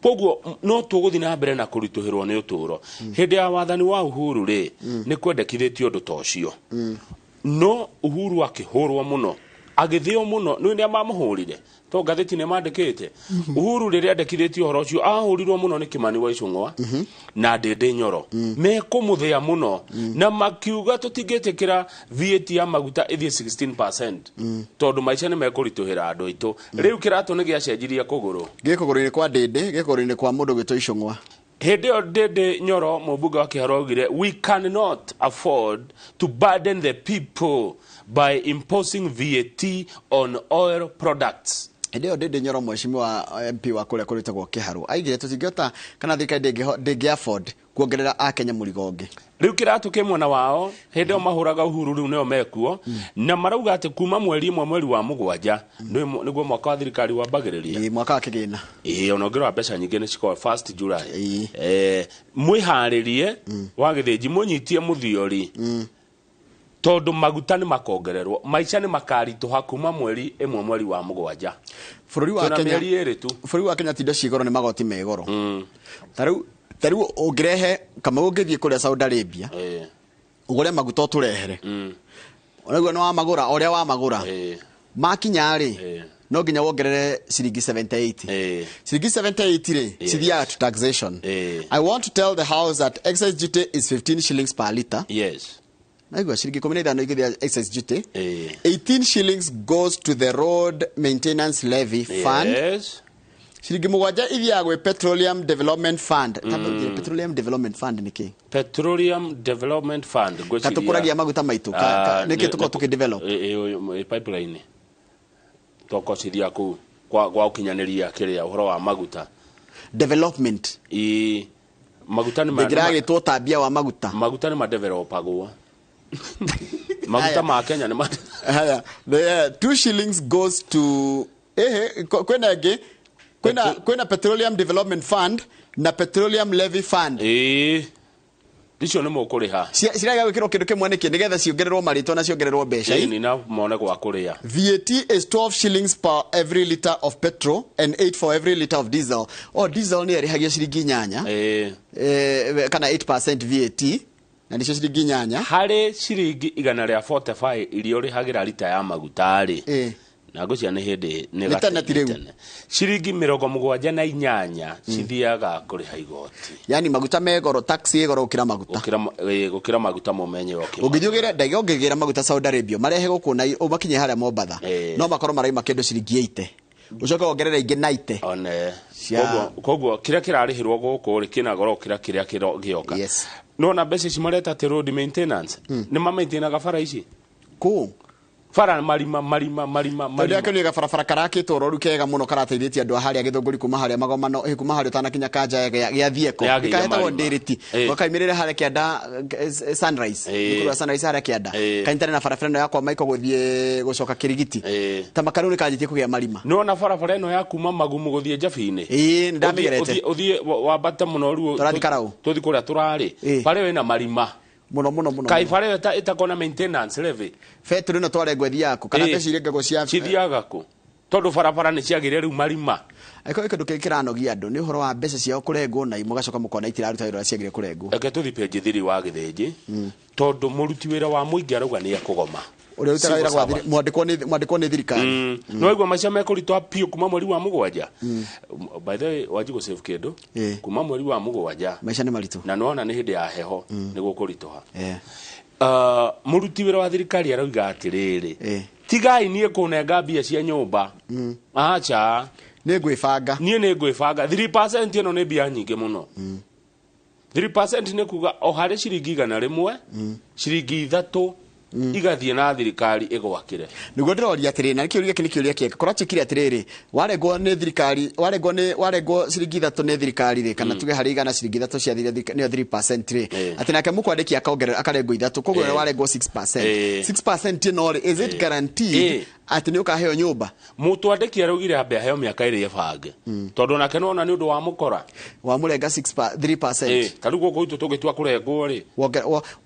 Koguo no tũgũthiĩ na mbere na kũritũhĩrwo nĩ ũtũũro. Hĩndĩ ya wathani wa Uhuru rĩ, nĩ kwendekithĩtio ũndũ ta ũcio, no Uhuru akĩhũrwo mũno, agĩthĩo mũno. Nĩ nĩa mamũhũrire to ngathĩti nĩ mandĩkĩte. Uhuru rĩrĩa andĩkithĩtie ũhoro ũcio, ahũrirwo mũno nĩ Kimani wa Ichung'wa na Ndĩndĩ Nyoro, mekũmũthĩa mũno na makiuga tũtingĩtĩkĩra VAT ya maguta ĩthiĩ 16% tondũ maica nĩ mekũritũhĩra andũ aitũ. Rĩu kĩratũ nĩ gĩacenjirie kũgũrũ. Gĩ kũgũrũ-inĩ kwa Ndĩndĩ, gĩ kũgũrũ-inĩ kwa mũndũ gwĩtwo Ichung'wa. Hĩndĩ ĩyo Ndĩndĩ Nyoro, mũmbunge wa Kĩharo, augire, "We cannot afford to burden the people by imposing VAT on oil products." Hĩndĩ ĩyo Ndĩndĩ Nyoro, mheshimiwa MP wa kũrĩa kũrĩtagwo Kĩharũ, aigire tũtingĩhota kana thirikari ndĩngĩ afford kuongerera akenya mũrigo ũngĩ. Rĩu kĩratũ kĩ mwena wao. Hĩndĩ ĩyo mahũraga Uhuru, rĩu nĩo mekuo na marauga atĩ kuma mweri 1 mweri wa mũgwanja nĩguo mwaka wa thirikari wambagĩrĩria. Ĩĩ, mwaka wa kĩgĩna. Ĩĩ, ona ũngĩrora mbeca nyingĩ nĩ cikorwo 1st July. Mwĩharĩrie wa gĩthĩnji, mũnyitie mũthiori, tondũ maguta nĩ makongererwo, maica nĩ makaritũha kuma mweri 1 mweri wa mũgwanja. Bũrũri wa Twĩna Kenya mĩeri 2 tu. Bũrũri wa Kenya ti indo ci goro, nĩ magoti me goro. Ta rĩu ũngĩrehe kamau, ũngĩthiĩ kũrĩa Saudi Arabia ũgũre maguta ũtũrehere, onaguo nĩ wamagũra o ũrĩa wamagũra makinya rĩ, no nginya wongerere ciringi 78. Ciringi 78 rĩ, cithiaga to taxation. I want to tell the house that excise duty is 15 shillings per liter. Naigua ciringi 15 igĩthia excise duty. 18 shillings goes to the road maintenance levy fund. Ciringi 7 ithiaga gwĩ Petroleum Development Fund. Petroleum Development Fund nĩ kĩ? Petroleum Development Fund, ngwĩciria- Katũkũragia maguta maitũ. Nĩkĩ tũkoragwo tũkĩdevelop? Ĩ, pipeline tokocithia kũu kwa ũkinyanĩria kĩrĩa ũhoro wa maguta. Development. Ĩ, Maguta nĩ ndĩngĩragĩtwo tambia wa maguta. Maguta nĩ madevelopagwo. Maguta ma Kenya nĩ Haya, the 2 shillings goes to kwĩna ĩngĩ, kwĩna Petroleum Development Fund na Petroleum Levy Fund. Icio nĩ mũkũrĩha. Cirega gwĩkĩrwo kĩndũ kĩmwe nĩkĩ nĩgetha ciongererwo marĩtwa na ciongererwo mbeca. Ĩni na mone gwa kũrĩa. VAT is 12 shillings per every liter of petrol and 8 for every liter of diesel. O diesel nĩ ĩrĩhagio ciringi 8 kana 8% VAT na nĩcio ciringi 8. Harĩ ciringi 145 iria ũrĩhagĩra rita ya maguta rĩ. Na ngũcia nĩ hĩndĩ nĩ gatene. Ciringi 78 cithiaga kũrĩha igoti. Yani maguta me goro, taxi ĩ goro gũkĩra maguta. Gũkĩra maguta mũmenye oke. Ũngĩthiĩ ũgĩre ndege ũngĩgĩra maguta Saudi Arabia marehe gũkũ na ũmakinye harĩa Mombatha no makorwo maraima kĩndũ ciringi 80. Ũcoke wongerere ingĩ 90. One. Koguo kĩrĩa kĩrarĩhĩrwo gũkũ rĩ kĩna goro gũkĩra kĩrĩa gĩoka. Yes. No na mbeca ici mareta atĩ road maintenance. Nĩ mamaintainaga bara ici? Kũ? Bara marima marima marima marima. Tondũ akĩoneka barabara karakĩtwo ũroru kega mũno karateithĩtie andũ a harĩa Gĩthũngũri kuma harĩa magomano kuma harĩa ũtanakinya kanja gĩa Thieko gĩkahetagwo Ndĩrĩti gakaimĩrĩra harĩa kĩanda Sunrise thukuru wa Sunrise harĩa kĩanda kanyitane na barabara ĩno ya kwa Michael gũthiĩ gũcoka Kĩrigiti ta makarũ nĩ kanjĩtie kũgĩa marima. Nĩwona barabara ĩno ya kuma Magumu gũthiĩ Njabi-inĩ? Ĩĩ nĩndamĩgerete. Ũthiĩ wambate mũno rĩu tũrathiĩ Karaũ tũthiĩ kũrĩa tũrarĩ bara ĩyo ĩna marima muno muno muno. Kai bara ĩyo ĩtakona maintenance levy. Betũrũ ĩno twarengwo ĩthiaga kũ kana mbeca irengagwo cia cithiaga kũ? Tondũ barabara nĩ ciagĩire rĩu marima. Angĩkorwo kĩndũ kĩngĩ kĩranogia andũ nĩ ũhoro wa mbeca ciao kũrengwo na mũgacoka mũkona itiraruta wĩra ũrĩa ciagĩrĩire kũrengwo. Reke tũthiĩ page 3 wa Gĩthĩnji tondũ mũruti wĩra wa mũingĩ arauga nĩ ekũgoma. Ũrĩa ũrutaga wĩra gwa mwandĩkwo nĩ thirikari. No waigua maica mekũritũha biũ kuma mweri wa 7. By the way wanji gũ save kĩndũ kuma mweri wa 7. Maica nĩ maritũ. Na nĩwona nĩ hĩndĩ ya heho nĩ gũkũritũha. Mũruti wĩra wa thirikari arauga atĩrĩrĩ, tigai niĩ kũnenga mbia cia nyũmba. Acha. Nĩ ngwĩbanga. Niĩ nĩ ngwĩbanga. 3% ĩno nĩ mbia nyingĩ mũno. 3% nĩ kuga o harĩ ciringi 100 ciringi 3 igathiĩ na thirikari ĩgwakĩre. Nĩguo ndĩroria atĩrĩrĩ, na kĩũria gĩkĩ nĩ kĩũria kĩega. Kũratuĩkire atĩrĩrĩ, warengwo nĩ thirikari, warengwo nĩ warengwo ciringi 3 nĩ thirikari rĩ, kana tuge harĩ 100 ciringi 3 cia nĩyo 3% rĩ. Atĩ nake mũkwandĩki akongerera akarengwo 3, koguo warengwo 6%. 6% ĩno rĩ, is it guaranteed atĩ nĩ ũkaheo nyũmba? Mũtwandĩki araugire ambe aheo mĩaka ĩrĩ ĩbange. Tondũ nake nona nĩ ũndũ wa mũkora. Wamũrenga 3%. Ta rĩu gũkũ gwitũ tũgĩtua kũrengwo rĩ.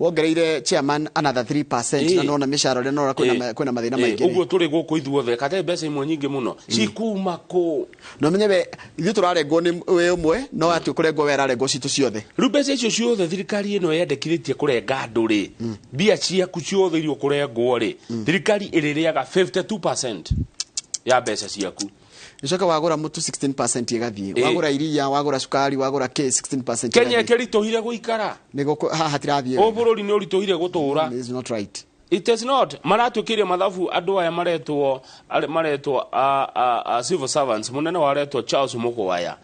Wongereire chairman another 3% na nona mĩcara ũrĩa nora kwĩna mathĩna maingĩ. Ũguo tũrĩ gũkũ ithuothe kate mbeca imwe nyingĩ mũno cikuma kũ? No menye we ithuĩ tũrarengwo nĩ wĩ ũmwe no atĩ ũkũrengwo we ararengwo citũ ciothe. Rĩu mbeca icio ciothe thirikari ĩno yendekithĩtie kũrenga andũ rĩ, mbia ciaku ciothe iria ũkũrengwo rĩ, thirikari ĩrĩrĩaga 52% ya mbeca ciaku. Nicoka wagũra mũtu 16% ĩgathiĩ, wagũra iria, wagũra cukari, wagũra kĩ 16%. Kenya ĩkĩritũhire gũikara. Nĩ haha hatirathiĩ. O bũrũri nĩ ũritũhire gũtũra. It is not right. It is not. Maratuĩkĩire mathabu andũ aya maretwo civil servants mũnene waretwo Charles Mũgwaya.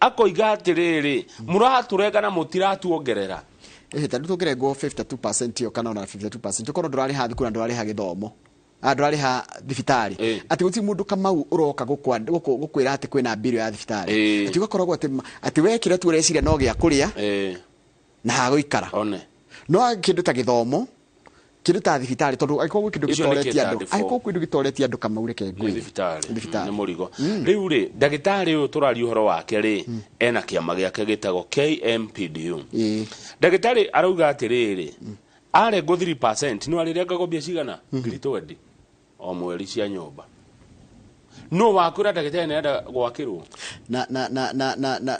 Akoiga atĩrĩrĩ, mũratũrenga na mũtiratuongerera. Ta rĩu tũngĩrengwo 52% ĩyo kana ona 52% ũkorwo ndũrarĩha thukuru na ndũrarĩha gĩthomo. Ndũrarĩha thibitarĩ. Atĩ gũtirĩ mũndũ Kamau ũroka gũkwĩra atĩ kwĩna bill ya thibitarĩ. Atĩ ũgakoragwo atĩ we kĩrĩa tu ũreciria no gĩa kũrĩa na ha gũikara. No kĩndũ ta gĩthomo, kĩndũ ta thibitarĩ, tondũ angĩkorwo gwĩ kĩndũ gĩtoretie andũ, angĩkorwo kwĩ kĩndũ gĩtoretie andũ Kamau reke ngwĩre. Thibitarĩ nĩ mũrigo. Rĩu rĩ, ndagĩtarĩ ũyũ tũraria ũhoro wake rĩ, ena kĩama gĩake gĩtagwo KMPDU. Ndagĩtarĩ arauga atĩrĩrĩ, arengwo 3% no arĩrengagwo mbia cigana? 20,000 o mweri cia nyũmba. No wakwĩra ndagĩtarĩ nĩarenda gwakĩrwo. Na na na na na na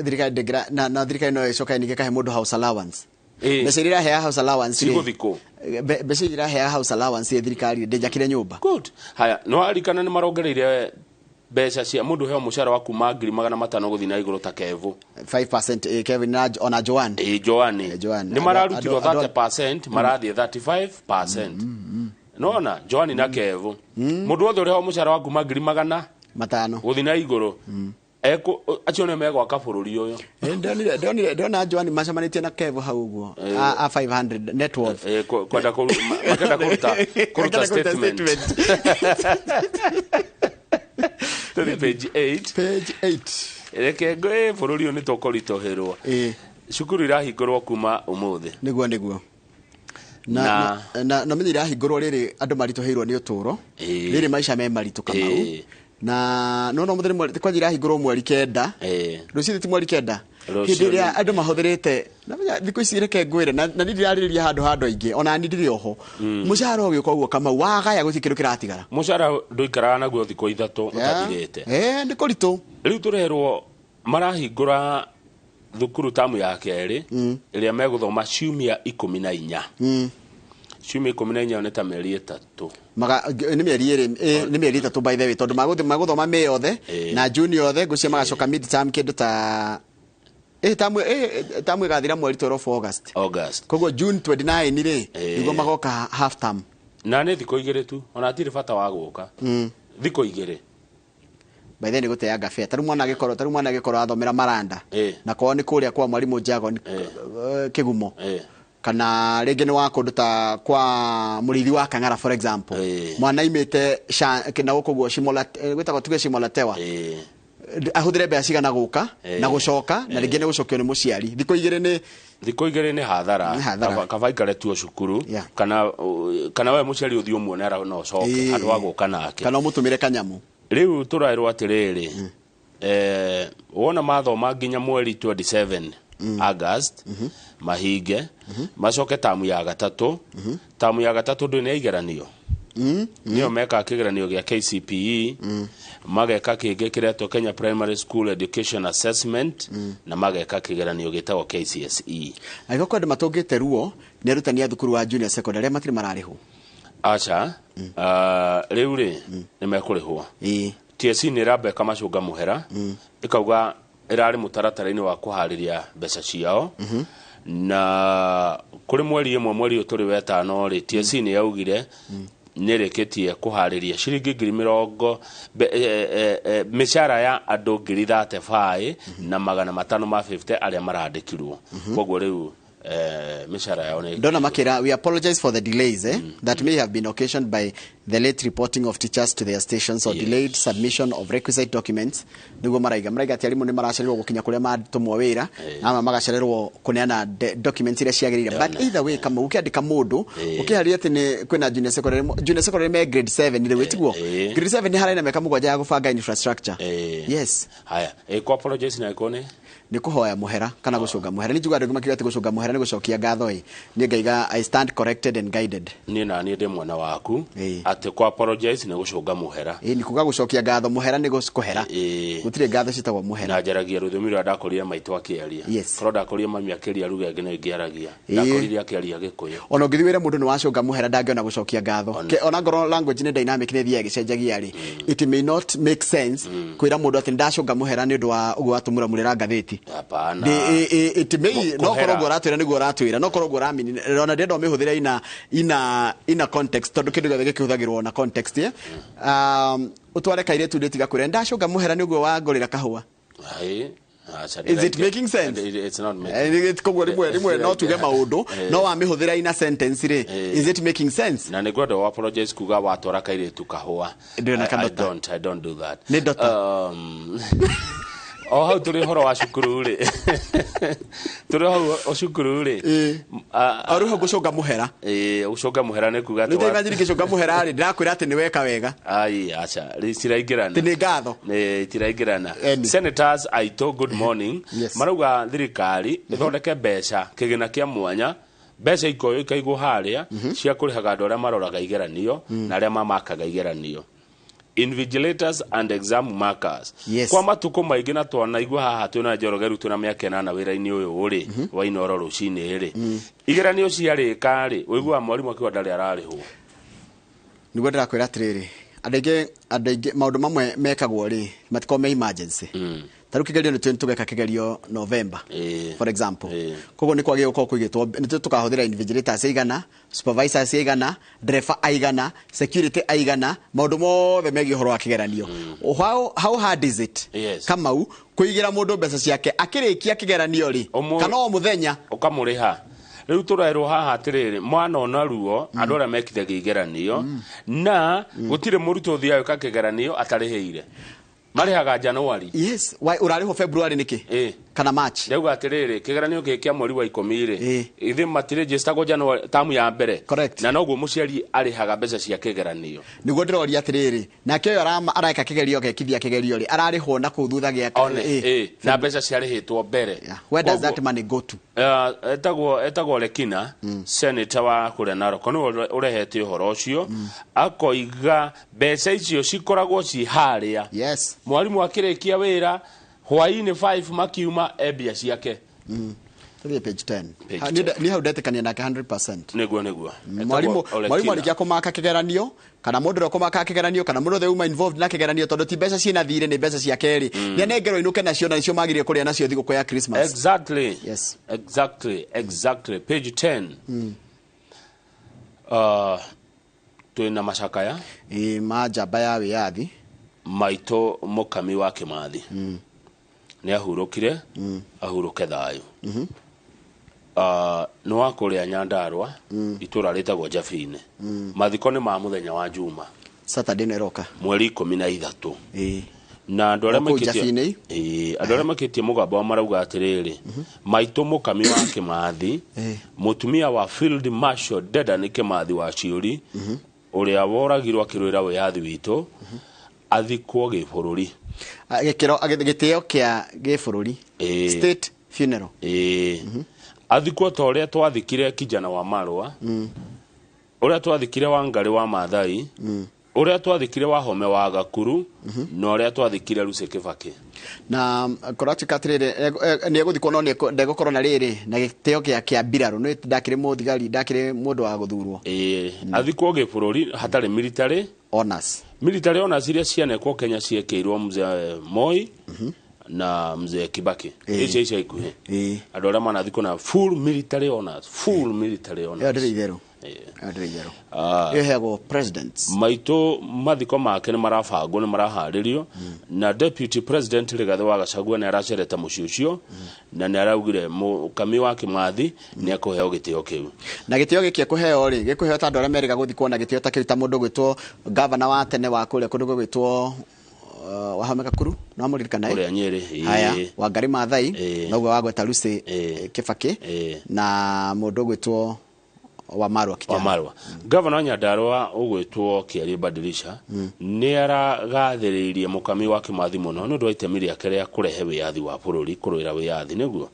thirikari ndĩngĩra na thirikari no ĩcoke ningĩ ĩkahe mũndũ house allowance. Mbeca iria ĩraheaga house allowance rĩ, Cigũthiĩ kũ? Mbeca iria ĩraheaga house allowance thirikari ndĩnjakire nyũmba. Good. Haya, no arikana nĩ marongereire mbeca cia mũndũ heo mũcara wa kuma 500,000 gũthiĩ na igũrũ ta Kevu. 5% Kevin na ona Joan. Joan. Nĩ mararutirwo 30% marathiĩ 35%. Nona Joan na Kevu. Mũndũ wothe ũrĩa mũcara wa kuma 500,000 gũthiĩ na igũrũ. Acio nĩo megwaka bũrũri ũyũ. Ndona Joan macemanĩtie na Kevu hau ũguo a 500 net worth. Kwenda makenda kũruta statement. Tũthiĩ page 8. Page 8. Reke ngwe bũrũri ũyũ nĩ tũkũritũhĩrwo. Cukuru irahingũrwo kuma ũmũthĩ. Nĩguo na na menye irahingũrwo rĩrĩ andũ maritũhĩirwo nĩ ũtũũro, rĩrĩ maica me maritũ Kamau, na no no mũthenya kwanja irahingũrwo mweri 9, rũciũ ti mweri 9, hĩndĩ ĩrĩa andũ mahũthĩrĩte na menya thikũ ici reke ngwĩre na niĩ ndirarĩrĩria handũ handũ aingĩ ona niĩ ndirĩ oho, mũcara ũgĩũka ũguo Kamau wagaya gũtirĩ kĩndũ kĩratigara. Mũcara ndũikaraga naguo thikũ 3 ũtathirĩte. Nĩ kũritũ. Rĩu tũrerwo marahingũra thukuru tamu ya kerĩ ĩrĩa megũthoma ciumia 14. Ciumia 14 nĩ ta mĩeri 3. Nĩ mĩeri 2, nĩ mĩeri 3 by the way, tondũ magũthoma May yothe na June yothe, ngũcia magacoka mid term kĩndũ ta tamu ĩgathira mweri 12 August. Koguo June 29 rĩ nĩguo magoka half term. Na nĩ thikũ 2 tu, ona hatirĩ bata wa gũka. Thikũ 2. By the way nĩgũteanga fare. Tarĩu mwana agĩkorwo athomera Maranda na kwao nĩ kũrĩa kwa mwarimũ Jagon Kĩgumo, kana rĩngĩ nĩ wa kũndũ ta kwa mũrĩithi wa Kang'ara for example, mwana aimĩte na gũkũ guo gwĩtagwo tuge Shimolatewa, ahũthĩre mbeca cigana gũka na gũcoka, na rĩngĩ nĩ gũcokio nĩ mũciari. Thikũ 2 nĩ thikũ 2 nĩ hathara. Kaba ikare tu cukuru, kana we mũciari ũthiĩ ũmuone na ũcoke handũ ha gũka nake, kana ũmũtũmĩre kanyamũ. Rĩu tũraĩrwo atĩrĩrĩ, wona mathoma nginya mweri 27 August mahinge, macoke tamu ya 3. Tamu ya 3 ndũ nĩ igeranio, nĩyo mekaga kĩgeranio gĩa KCPE, mageka kĩngĩ kĩretwo Kenya Primary School Education Assessment, na mageka kĩgeranio gĩtagwo KCSE. Angĩkorwo kwĩ andũ matũngĩte ruo nĩ arutani a thukuru wa junior secondary arĩa matirĩ mararĩhwo. Aca, rĩu rĩ nĩ mekũrĩhwo. TSC nĩ ĩramba ĩkamacũnga mũhera, ĩkauga ĩrarĩ mũtaratara-inĩ wa kũharĩria mbeca ciao, na kũrĩ mweri 1 mweri ũyũ tũrĩ wetano rĩ, TSC nĩ yaugire nĩ ĩrĩkĩtie kũharĩria ciringi 20,000 mĩcara ya andũ 35,550 arĩa marandĩkirwo. Koguo rĩu mĩcara yao nĩ Donna Makira, we apologize for the delays that may have been occasioned by the late reporting of teachers to their stations or delayed submission of requisite documents. Nĩguo maraiga atĩ arimũ nĩ maracererwo gũkinya kũrĩa matũmwo wĩra, ama magacererwo kũneana documents iria ciagĩrĩire. But either way, kama ũkĩandĩka mũndũ ũkĩharia atĩ nĩ kwĩna junior secondary me grade 7 rĩu ĩtiguo grade 7 nĩ harĩ na mĩaka 7 ya gũbanga infrastructure. Yes. Haya, ku apologize na ĩkorwo nĩ kũhoya mũhera kana gũcũnga mũhera. Nĩ njugaga andũ makiuga atĩ gũcũnga mũhera nĩ gũcokia ngatho ĩ, niĩ ngaiga I stand corrected and guided. Niĩ na niĩ ndĩ mwena waku atĩ ku apologize nĩ gũcũnga mũhera. Nĩ kuga gũcokia ngatho, mũhera nĩ kũhera. Gũtirĩ ngatho ciĩtagwo mũhera. Na njaragia rũthiomi rũrĩa ndakorire maitũ akĩaria. Korwo ndakorire mami akĩaria ruga ĩngĩ no ĩngĩaragia. Ndakorire akĩaria Gĩkũyũ. Ona ũngĩthiĩ wĩre mũndũ nĩ wacũnga mũhera ndangĩona gũcokia ngatho. Ona ngorwo language nĩ dynamic nĩ ĩthiaga ĩgĩcenjagia rĩ, it may not make sense kwĩra mũndũ atĩ ndacũnga mũhera nĩ ũndũ wa ũguo watũmũramũrĩra ngathĩti. Hapana. It may no korwo ũguo ũratwĩra nĩguo ũratwĩra, no korwo ũguo ũramini ona ndĩrenda ũmĩhũthĩre ina context, tondũ kĩndũ gĩothe gĩkĩhũthagĩrwo na context. Ũtware kairĩtu ndĩtiga kwĩra ndacũnga mũhera nĩ ũguo wangũrĩra kahũa. Is it making sense? It's not making. Koguo rĩmwe no tuge maũndũ no wamĩhũthĩra ina sentence rĩ, is it making sense? Na nĩngwenda wa apologize kuga watwara kairĩtu kahũa. I don't do that. Nĩ ndota. O hau tũrĩ ũhoro wa cukuru rĩ, tũrĩ hau o cukuru rĩ, o rĩu hau gũcũnga mũhera. Gũcũnga mũhera nĩ kuga atĩ imagine ngĩcũnga mũhera rĩ, ndĩrakwĩra atĩ nĩ weka wega. Ai aca, rĩ ciraingĩrana. Atĩ nĩ ngatho. Nĩ itiraingĩrana. Senators aitũ, good morning. Marauga thirikari ĩthondeke mbeca kĩgĩna kĩa mwanya, mbeca ikoywo ikaigwo harĩa cia kũrĩhaga andũ arĩa maroraga igeranio na arĩa mamakaga igeranio. Invigilators and exam markers. Yes. Kwa matukũ maingĩ na twanaigua haha twĩna Njoroge rĩu twĩna mĩaka 8 wĩra-inĩ ũyũ rĩ, wa Inooro rũcinĩ rĩ, igeranio ciarĩka rĩ, ũiguaga mwarimũ akiuga ndarĩ ararĩhwo. Nĩguo ndĩrakwĩra atĩrĩrĩ, andũ aingĩ maũndũ mamwe mekagwo rĩ matikoragwo me emergency. Ta rĩu kĩgerio nĩ tũgeka kĩgerio November, for example. Koguo nĩ kwagĩrĩirwo gũkorwo kũigĩtwo, nĩ tũkahũthĩra invigilators aigana, supervisors aigana, driver aigana, security aigana, maũndũ mothe megiĩ ũhoro wa kĩgeranio. How hard is it? Kamau kũigĩra mũndũ mbeca ciake akĩrĩkia kĩgeranio rĩ, kana o mũthenya ũkamũrĩha. Rĩu tũraĩrwo haha atĩrĩrĩ, mwana ona ruo andũ arĩa mekithagia igeranio, na gũtirĩ mũrutwo ũthiaga gwĩka kĩgeranio atarĩhĩire. Marĩhaga January. Yes, why urarĩhwo February nĩkĩ? Kana March. Ndauga atiriri, kigeranio giki kia mweri wa 10 ri, ithe matirejistagwo January tamu ya mbere. Correct. Na noguo muciari arihaga mbeca cia kigeranio. Niguo ndiroria atiriri, nake uyo areka kigerio gekithia kigerio ri, ararihwo na kuu thutha gia na mbeca ciarihitwo mbere. Where does that money go to? Etagwo Lekina, senator wa kuria Narok, niwe urehete uhoro ucio, akoiga mbeca icio cikoragwo ci haria. Yes. Mwarimu akirikia wira hwaini 5 makiuma ebia ciake. Tuthie page 10. Ni hau ndetikania nake 100%. Niguo. Mwarimu arikia kumaka kigeranio kana mundu uria kumaka kigeranio kana mundu othe uma involved na kigeranio tondu ti mbeca ciina thire ni mbeca cia keri. Ni anengerwo inuke nacio na nicio magirie kuria nacio thiguku ya Christmas. Exactly. Yes. Exactly. Page 10. Twina macakaya. Ma njamba ya wiyathi. Maito Mukami wa Kimathi. Ni ahurukire, ahuruke thayu. Nĩ wa kũrĩa Nyandarua, itũra rĩtagwo Jabini. Mathiko nĩ ma mũthenya wa Juma. Saturday nĩ ĩroka. Mweri 13. Na andũ arĩa maikĩtie andũ arĩa maikĩtie mũgambo wa marauga atĩrĩrĩ, Maitũ Mukami wa Kimathi, mũtumia wa Field Marshal Dedan Kimathi wa Ciũri, ũrĩa woragirwo akĩrũĩra wĩyathi witũ, athikwo gĩbũrũri. Gĩkĩro gĩtĩo kĩa gĩbũrũri. State funeral. Athikwo ta ũrĩa twathikire kijana wa Marwa, ũrĩa twathikire Wangari wa Maathai, ũrĩa twathikire Wahome wa Gakuru, na ũrĩa twathikire Lucy Kibaki. Na koratuka atiriri ni eguthikwo no ndegũkorwo na rĩrĩ na gĩtĩo kĩa mbirarũ nĩ ndakĩrĩ mũthigari ndakĩrĩ mũndũ wa gũthurwo. Athikwo gĩbũrũri hatarĩ military honors. Military honors iria cianekwo Kenya ciekĩirwo mzee Moi na mzee Kibaki. Icio icio ikuhĩ. Andũ arĩa manathikwo na full military honors, full military honors. Ĩyo ndĩrĩ itherũ. Ĩyo presidents. Maitũ mathiko make nĩ marabangwo nĩ maraharĩrio, na deputy president Rigathi wa Gachagua nĩ aracerete mũciĩ ũcio, na nĩ araugire Mukami wa Kimathi nĩ ekũheo gĩtĩo kĩu. Na gĩtĩo gĩkĩ ekũheo rĩ, gĩkũheo ta andũ arĩa merĩga gũthikwo na gĩtĩo ta kĩu ta mũndũ gwĩtwo governor wa tene wa kũrĩa kũndũ gwĩtwo Wahome Gakuru, no mũririkana ũrĩa Nyeri. Haya, Wangari Maathai, noguo wagweta Lucy Kibaki, na mũndũ gwĩtwo wa Marwa kijana. Wa Marwa. Governor Nyandarua ũgwĩtwo Kĩarie Badilisha nĩ aragathĩrĩirie Mukami wa Kimathi mũno nĩ ũndũ wa itemi rĩake rĩa kũrehe wĩyathi wa bũrũri, kũrũĩra wĩyathi nĩguo.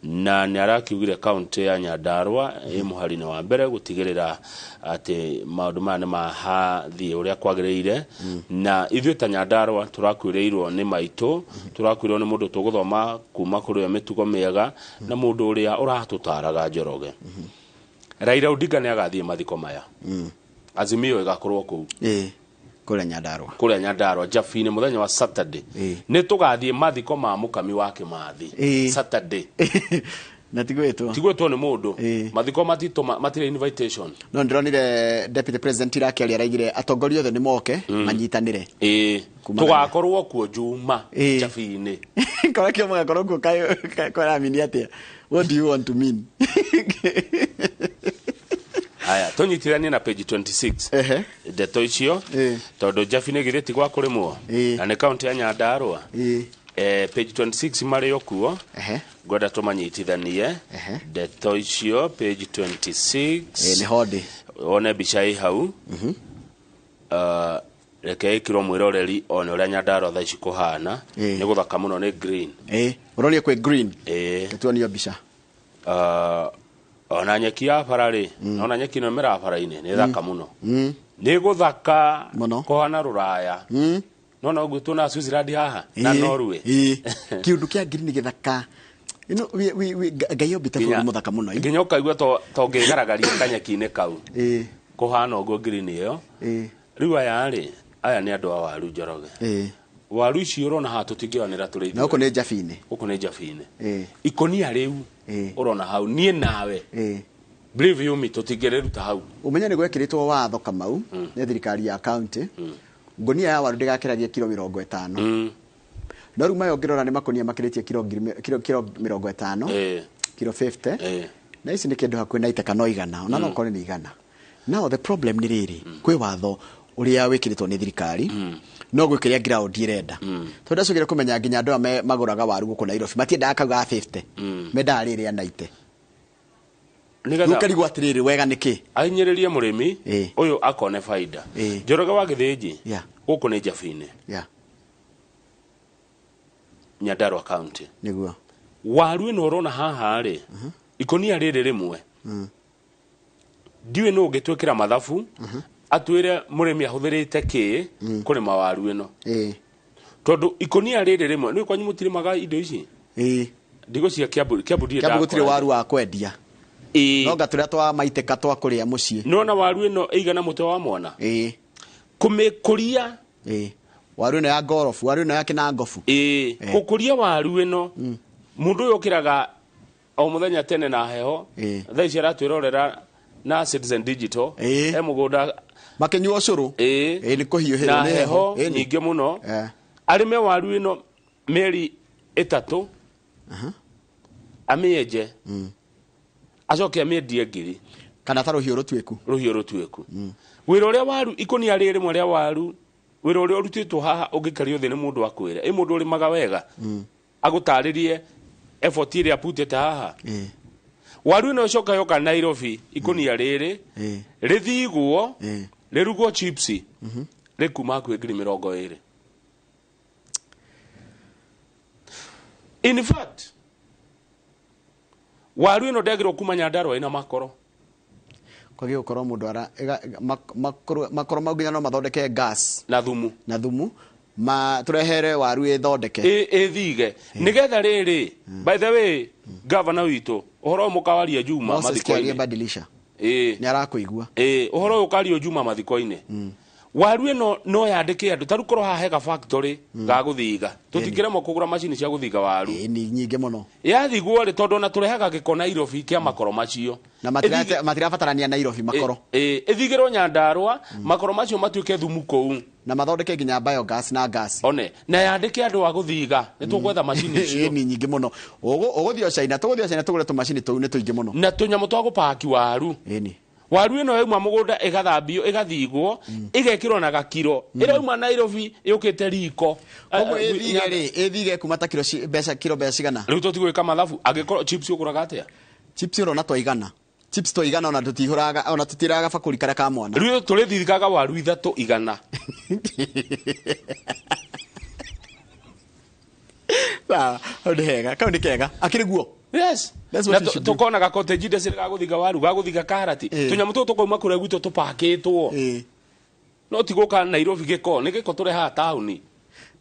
Na nĩ arakiugire kaunti ya Nyandarua ĩ mũhari-inĩ wa mbere gũtigĩrĩra atĩ maũndũ maya nĩ mahathiĩ ũrĩa kwagĩrĩire. Na ithuĩ ta Nyandarua tũrakuĩrĩirwo nĩ maitũ, tũrakuĩrĩirwo nĩ mũndũ tũgũthoma kuma kũrĩ we mĩtugo mĩega na mũndũ ũrĩa ũratũtaraga Njoroge. Raila Odinga nĩ agathiĩ mathiko maya. Azimio ĩgakorwo kũu. Kũrĩa Nyandarua. Kũrĩa Nyandarua Jabini mũthenya wa Saturday. Nĩ tũgathiĩ mathiko ma Mukami wa Kimathi Saturday. Na tigwĩtwo. Tigwĩtwo nĩ mũndũ. Mathiko matirĩ invitation. No ndĩronire deputy president Iraki araigire atongoria othe nĩ moke manyitanĩre. Tũgakorwo kuo Juma Jabini. Korwo kĩo mũgakorwo kuo karamini atĩa? What do you want to mean? Aya, tũnyitithanie na page 26. Ndeto icio tondũ Jabini githĩ ti gwa kũrĩmwo na nĩ kaunti ya Nyandarua. Page 26 marĩ o kuo. Ngwenda tũmanyitithanie ndeto icio page 26. Nĩ hodi. Wone mbica ĩ hau. Reke ĩkĩrwo mwĩroreri one ũrĩa Nyandarua thaa ici kũhana. Nĩ gũthaka mũno, nĩ green. Ũrorie kwĩ green. Tuonio mbica. Ona nyeki ya bara rĩ, ona nyeki ĩno ĩmeraga bara-inĩ nĩ thaka mũno. Nĩ gũthaka kũhana rũraya. No no ũguo tuona Switzerland haha na Norway. Kĩũndũ kĩa green gĩthaka. Ngai ombĩte bũrũri mũthaka mũno. Nginya ũkaigua to ũngĩgaragaria kanyeki-inĩ kau. Kũhana ũguo green ĩyo. Rĩu aya rĩ, aya nĩ andũ a waru Njoroge. Waru ici ũrona haha tũtingĩoyanĩra tũrĩ ithuĩ. Na gũkũ nĩ Jabini. Gũkũ nĩ Jabini. Ikũnia rĩu ũrona hau niĩ nawe. Believe you me, tũtingĩrĩruta hau. Ũmenye nĩ gwekĩrĩtwo watho Kamau nĩ thirikari ya county. Ngũnia ya waru ndĩgakĩragie kiro 50. No rĩu maya ũngĩrora nĩ makũnia makĩrĩtie kiro 50, kiro 50. Na ici nĩ kĩndũ hakuhĩ na iteka no igana, ona no ũkorwo nĩ igana. Now the problem nĩ rĩrĩ, kwĩ watho Ũrĩa wĩkĩrĩtwo nĩ thirikari no gwĩkĩria ground ĩrenda, tondũ ndacokire kũmenya nginya andũ aya magũraga waru gũkũ Nairobi matiendaga kau ga 50, mendaga rĩrĩa 90. Nĩgetha Ũkarigwo atĩrĩrĩ, wega nĩ kĩ? Ahinyĩrĩrie mũrĩmi ũyũ akone baida. Njoroge wa Gĩthĩnji, gũkũ nĩ Njabinĩ, Nyandarua County. Waru ĩno ũrona haha rĩ, ikũnia rĩrĩ rĩmwe, ndiũĩ nũ ũngĩtwĩkĩra mathabu atwĩre mũrĩmi ahũthĩrĩte kĩ kũrĩma waru ĩno, tondũ ikũnia rĩrĩ rĩmwe nĩ kwanyu mũtirĩmaga indo ici, ndigũ cia Kiambu. Kiambu ndirĩ Kiambu gũtirĩ ndakora. Waru wa kwendia, no nga tũrĩa twa maitĩka twa kũrĩa mũciĩ. Nĩwona waru ĩno ĩigana mũtwe wa mwana kũmĩkũria. Waru ĩno ya ngorobu, waru ĩno ya kĩnangobu. Ĩĩ, gũkũria waru ĩno, mũndũ ũyũ ũkĩraga o mũthenya tene na heho, thaa ici aratwĩrorera na Citizen Digital, e mũgũnda makĩnyua ũcũrũ. Nĩ kũhiũhĩrwo na nĩ heho heho. Ĩĩ, nyingĩ mũno. Arĩme waru ĩno mĩeri 3, amĩenje, acoke amĩendie ngiri kana ta rũhiũ rũtuĩku. Rũhiũ rũtuĩku. Wĩra ũrĩa waru, ikũnia rĩrĩ rĩmwe rĩa waru, wĩra ũrĩa ũrutĩtwo haha ũngĩkario thĩ nĩ mũndũ akwĩre ĩ mũndũ ũrĩmaga wega agũtarĩrie effort ĩrĩa aputĩte haha. Waru ĩno ĩcoka yoka Nairobi, ikũnia rĩrĩ rĩthigwo, rĩrugwo chips, rĩkuma hakuhĩ 20,000. In fact, waru ĩno ndĩagĩrĩirwo kuma Nyandarua ĩna makoro. Kwagä gå korwo må ndå ara makoro mau nginya no mathondeke gas na thumu. Na thumu ma tũrehere waru ĩthondeke. Ĩthige nĩgetha rĩrĩ. By the way, governor witũ, ũhoro ũyũ mũkawaria Juma Moses Kiarie mathiko-inĩ. Badilisha. Nĩ arakũigua. Ĩĩ, ũhoro ũyũ ũkario Juma mathiko-inĩ. Waru ĩno no yandĩke andũ tarĩu korwo haha hega factory ga gũthiga, tũtingĩremwo kũgũra macini cia gũthiga waru. Nĩ nyingĩ mũno. Yathigwo rĩ, tondũ ona tũrehaga gĩko Nairobi kĩa makoro macio. Na matirabatarania Nairobi makoro. Ĩthigĩrwo Nyandarua, makoro macio matuĩke thumu kũu na mathondeke nginya biogas na gas. One na yandĩke andũ a gũthiga, nĩ tũgwetha macini icio. Nĩ nyingĩ mũno. Ũgũthiĩ o China, tũgũthiĩ o China tũgũre tũmacini tũu, nĩ tũingĩ mũno. Na tũnyamũ twa gũpaki waru. Waru ĩno yauma mũgũnda ĩgathambio, ĩgathigwo, ĩgekĩrwo na gakiro, ĩrauma Nairobi yũkĩte riko. Koguo ĩthige rĩ, ĩthige kuma ta kiro mbeca, kiro mbeca cigana? Rĩu tũtigwĩka mathabu. Angĩkorwo chips ũgũraga atĩa? Chips ũrona twaigana, chips twaigana, ona tũtihũraga, ona tũtiraga bakũri karĩa ka mwana. Rĩu tũrĩthithaga waru 300. Sawa, hau nĩ hega, kau nĩ kega akĩrĩ guo. Yes. That's what Na you should do. tũkona cottage industry ga gũthiga waru, ga gũthiga karati, tũnyamũ tũtũ tũkauma kũrĩa gwitũ tũpakĩtwo, no ti gũka Nairobi. Gĩko nĩ gĩko tũrehaga taũni.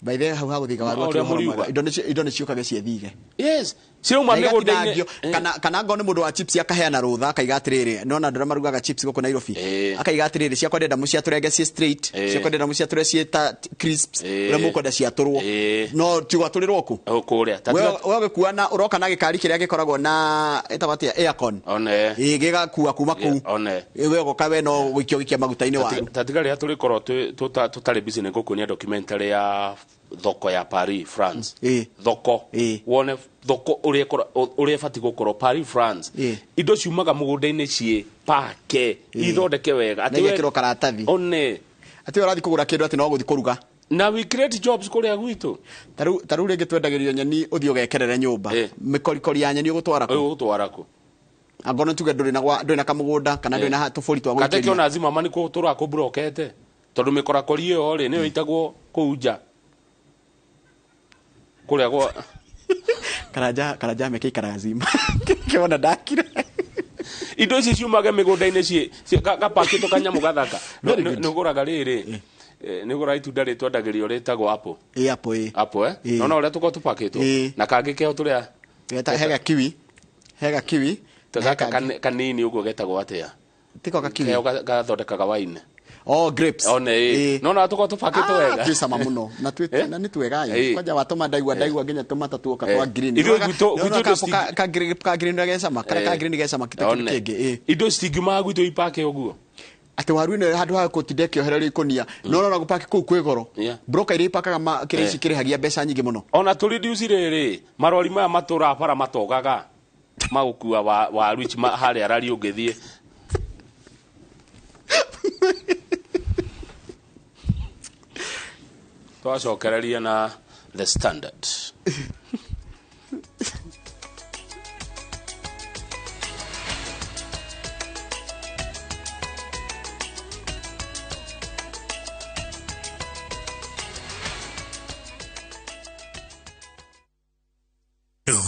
By the way, hau hagũthiga waru No, akĩrĩ ũrĩa ũhoro mũriuga. mwega. Indo nĩ ciũkage ciĩthige. Yes, cirauma Na mĩgũnda-inĩ. igatinangio. Kana ngoo nĩ mũndũ wa chips akaheana rũtha, akaiga atĩrĩrĩ, nona andũ arĩa marugaga chips gũkũ Nairobi, akaiga atĩrĩrĩ, ciakwa ndĩrenda mũciatũrenge ciĩ straight, ciakwa ndĩrenda mũciatũre ciĩ ta crisps, ũrĩa mũkwenda ciatũrwo, no ti gwatũrĩrwo kũ O kũrĩa. Ta we ũgĩkua na ũroka na gĩkari kĩrĩa gĩkoragwo na ĩtagwo atĩa, aircon. One. Ĩĩ, gĩgakua kuma kũu. One. Ĩ, we ũgoka we no gũikio gĩkia maguta-inĩ waru. Tatiga rĩrĩa tũrĩkorwo tũtarĩ busy nĩ ngũkuonia documentary ya thoko ya Paris, France. Thoko wone thoko ũrĩa ũrĩa ĩbatiĩ gũkorwo Paris, France. Indo ciumaga mũgũnda-inĩ ciĩ pake, ithondeke wega. Na igekĩrwo karatathi. One. Atĩ we ũrathiĩ kũgũra kĩndũ atĩ no gũthiĩ kũruga. Na we create jobs kũrĩa gwitũ. Ta rĩu rĩngĩ twendagĩrio nyeni, ũthiĩ ũgekerere nyũmba, mĩkorikori ya nyeni ũgũtwara kũ? Ũgũtwara kũ? Angorwo nĩ tuge ndũrĩ na ndũrĩ na kamũgũnda kana ndũrĩ na tũbũri twa Kateke gũikĩria. ona Zimmerman kũ tũraga kũmburokete, tondũ mĩkorakori ĩyo rĩ nĩyo ĩtagwo kũu nja kũrĩa gwa Karanja meke ikaraga zima kĩona ndakire. Indo ici ciumaga mĩgũnda-inĩ ciĩ gapakĩtwo kanyamũ gathaka. Very good. Nĩ ũgũraga rĩrĩ, nĩ ũgũraga itunda rĩtwendagĩrio rĩtagwo apple. Ĩ, apple, ĩ. Apple, eh. Nona ũrĩa tũkoragwo tũpakĩtwo na kangĩ keho tũrĩa Hega kiwi, hega kiwi. Ta gaka kanini ũguo getagwo atĩa? Tiko gakiwi. Keho gathondekaga wine. Oh, grapes. One, ĩ, nona tũkoragwo tũpakĩtwo wega. Twĩ cama mũno na twĩ na nĩ twega. Kwanja watũma ndaigua ndaigua nginya tũmata tuoka twa green. Ithuĩ gwitũ Nĩwona indo ka green ũrĩa gecama, karĩa ka green gecama kita kĩndũ One. kĩngĩ, ĩ. Indo citingiumaga gwitũ ipake ũguo. Atĩ waru ĩno handũ ha gũtinda ĩkĩohererio ikũnia, no ũrona gũpaki kũu kwĩ goro. Broker iria ipakaga kĩrĩa ici kĩrĩhagia mbeca nyingĩ mũno. Ona tũ reduce rĩrĩ marori maya matũraga bara matogaga magũkua waru ici harĩa rari ũngĩthiĩ. Twacokereria na The Standard.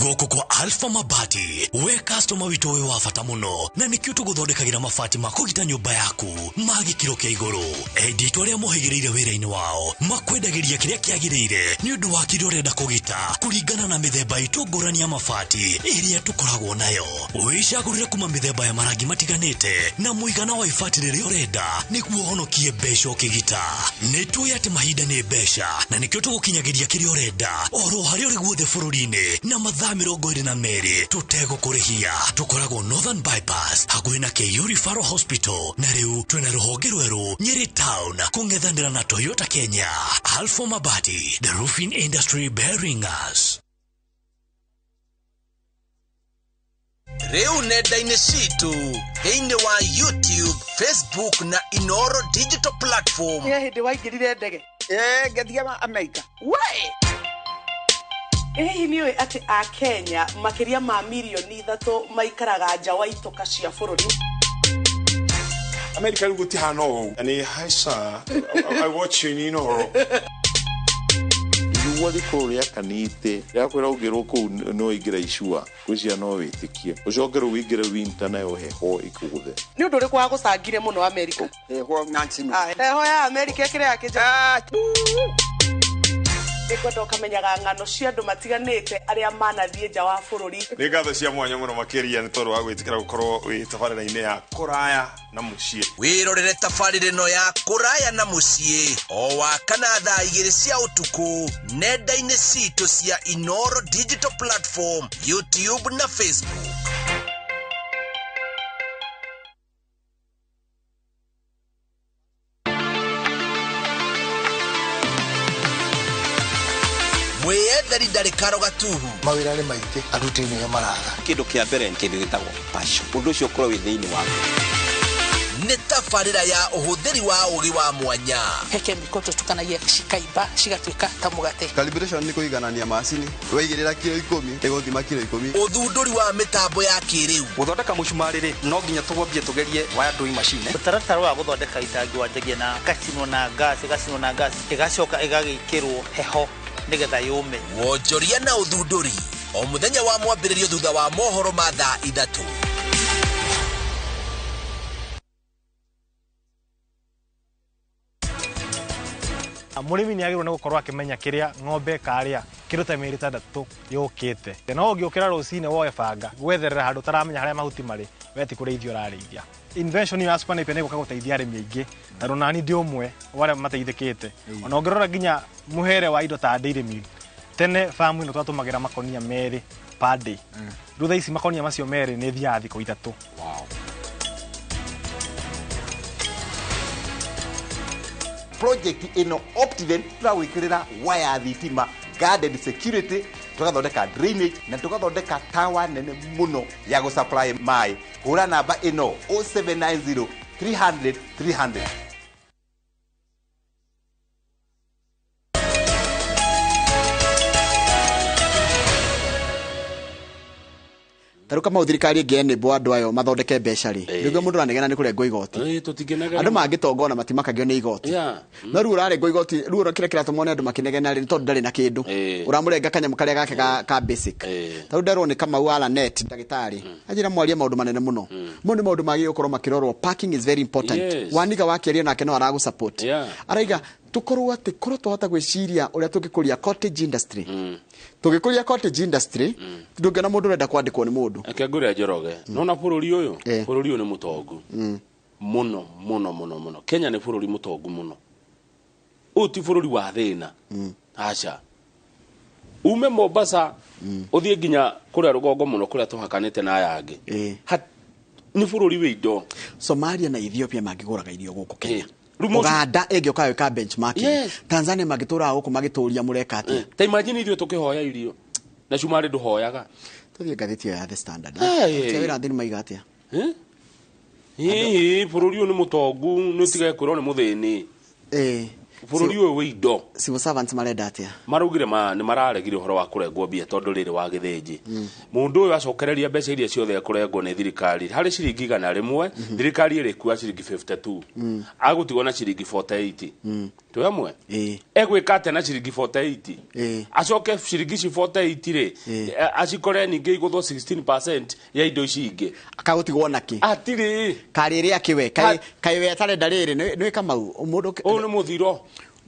Gũkũ kwa Alpha Mabati, we customer witũ wĩ wa bata mũno, na nĩkĩo tũgũthondekagĩra mabati ma kũgita nyũmba yaku ma gĩkĩro kĩa igũrũ. Endia itũ arĩa mohĩgĩrĩire wĩra-inĩ wao makwendagĩria kĩrĩa kĩagĩrĩire nĩ ũndũ wa kĩrĩa ũrenda kũgita kũringana na mĩthemba itũ ngũrani ya mabati ĩrĩa tũkoragwo nayo. Wĩcagũrĩre kuma mĩthemba ya marangi matiganĩte na mũigana wa ibati rĩrĩa ũrenda nĩguo ũhonokie mbeca ũkĩgita. Nĩ tũĩ atĩ mahinda nĩ mbeca, na nĩkĩo tũgũkinyagĩria kĩrĩa ũrenda oro harĩa ũrĩ guothe bũrũri-inĩ na mathaa 22 tũtegũkũrĩhia. Tũkoragwo Northern Bypass hakuhĩ na KU Referral Hospital, na rĩu twĩna rũhonge rwerũ Nyeri Town kũng'ethanĩra na Toyota Kenya. Alpha Mabati, the roofing industry bearing us. Rĩu nenda-inĩ citũ thĩinĩ wa YouTube, Facebook na Inoro digital platform. Nĩ hĩndĩ waingĩrire ndege? Ngĩthiĩ Amerika. We! Hihi nĩ ũĩ atĩ a Kenya makĩria ma mirioni 3 maikaraga nja wa itoka cia bũrũri? Amerika rĩu gũtihana ũũ. Nĩ hi sir, I watch you in Inoro. Riũa rĩkorwo rĩakanĩte rĩakwĩra ũngĩrwo kũu no ingĩra icua gwĩciria no wĩtĩkie ũcoke rĩu wĩingĩre winter nayo heho ĩkũgũthe. Nĩ ũndũ ũrĩkũ wagũcangire mũno Amerika? Heho Nancy. Heho ya Amerika ĩkĩrĩ ya kĩnja. Nĩngwenda ũkamenyaga ng'ano cia andũ matiganĩte arĩa manathiĩ nja wa bũrũri. Nĩ ngatho cia mwanya mũno makĩria nĩ tondũ wa gwĩtĩkĩra gũkorwo wĩ tabarĩra-inĩ ya kũraya na mũciĩ. Wĩrorere tabarĩra ĩno ya kũraya na mũciĩ o wa kana thaa 2 cia ũtukũ nenda-inĩ citũ cia Inoro digital platform, YouTube na Facebook. Mwĩyetheri ndarĩ karo gatuhu. Mawĩra nĩ maingĩ, aruti nĩo maraga. Kĩndũ kĩa mbere kĩndũ gĩtagwo passion. Ũndũ ũcio ũkorwo wĩ thĩinĩ waku. Nĩ tabarĩra ya ũhũthĩri wa ũgĩ wa mwanya. He kemiko tũtukanagia cikaimba cigatuĩka ta mũgate. Calibration nĩ kũiganania macini. Waigĩrĩra kiro 10 ĩgũthima kiro 10. Ũthundũri wa mĩtambo ya kĩrĩu. Gũthondeka mũcumarĩ rĩ, no nginya tũgwambie tũgerie waya ndui machine. Mũtaratara wa gũthondeka itangi wanjagia na gacinwo na gas, ĩgacinwo na gas, ĩgacoka ĩgagĩkĩrwo heho nĩgetha yũme. Wonjoria na ũthundũri o mũthenya wa mwambĩrĩrio thutha wa mohoro ma thaa 3. Mũrĩmi nĩ agĩrĩirwo nĩ gũkorwo akĩmenya kĩrĩa ng'ombe ĩkarĩa kĩndũ ta mĩeri 6 yũkĩte. No ũngĩũkĩra rũcinĩ woe banga gwetherera handũ ũtaramenya harĩa mahuti marĩ, we ti kũrĩithia ũrarĩithia. Invention ya Super Napier nĩ ĩgũka gũteithia arĩmi aingĩ, tondũ nani ndĩ ũmwe wa arĩa mateithĩkĩte. Ona ũngĩrora nginya mũhere wa indo ta dairy meal, tene farm ĩno twatũmagĩra makonia 2 per day. Rĩu thaa ici makonia macio 2 nĩ thiaga thikũ 3. Wow. Project ĩno Optiven tũragwĩkĩrĩra waya thitima, garden security, tũgathondeka drainage na tũgathondeka tower nene mũno ya gũsupply maĩ. Hũra namba ĩno 0790 300 300. Tarĩu Kamau thirikari ĩngĩ enable andũ ayo mathondeke mbeca rĩ, nĩguo mũndũ aranegena nĩ kũrengwo igoti. Andũ mangĩtonga ona matimakagio nĩ igoti. No rĩu ũrarengwo igoti, rĩu kĩrĩa kĩratũma one andũ makĩnegena rĩ, nĩ tondũ ndarĩ na kĩndũ. Ũramũrenga kanyamũ karĩa gake ka basic. Tarĩu nderwo nĩ Kamau wa Lanet ndagĩtarĩ, anjĩra mwarie maũndũ manene mũno. Mo nĩ maũndũ magĩrĩirwo gũkorwo makĩrorwo. Parking is very important. Waniga wakĩaria nake no aragũ support. Araiga tukorwo atĩ korwo twahota gwĩciria ũrĩa tũngĩkũria cottage industry. Tũngĩkũria cottage industry, ndũngĩona mũndũ ũrenda kwandĩkwo nĩ mũndũ. Reke ngũre Njoroge, nona bũrũri ũyũ, bũrũri ũyũ nĩ mũtongu mũno mũno mũno mũno. Kenya nĩ bũrũri mũtongu mũno. Ũyũ ti bũrũri wa thĩna. Aca. Ume Mombasa ũthiĩ nginya kũrĩa rũgongo mũno kũrĩa tũhakanĩte na aya angĩ. Nĩ bũrũri wĩ indo. Somalia na Ethiopia mangĩgũraga irio gũkũ Kenya. Uganda ĩngĩũka gwĩka benchmarking. Tanzania mangĩtũraga gũkũ magĩtũria mũreka atĩa. Ta imagine ithuĩ tũkĩhoya irio na cumarĩ ndũhoyaga. Tũthiĩ ngathĩti ya The Standard. Tia wĩra thĩ nĩmaiga atĩa? Hihi bũrũri ũyũ nĩ mũtongu, nĩ ũtige kwĩrwo nĩ mũthĩni. Bũrũri ũyũ wĩ indo. Civil servants marenda atĩa? Maraugire nĩ mararegire ũhoro wa kũrengwo mbia tondũ rĩrĩ wa gĩthĩnji. Mũndũ ũyũ acokereria mbeca iria ciothe ekũrengwo nĩ thirikari harĩ ciringi 100, thirikari ĩrĩkua ciringi 52, agũtigwo na ciringi 48. Twĩ hamwe? Egwĩka atĩa na ciringi 48? Acoke ciringi ici 48 rĩ, acikore ningĩ igũthwo 16% ya indo ici ingĩ. Akagũtigwo nakĩ? Atirĩ. Karĩrĩa kĩwe kaĩ we atarenda rĩrĩ nĩ Kamau mũndũ ũyũ nĩ mũthiro.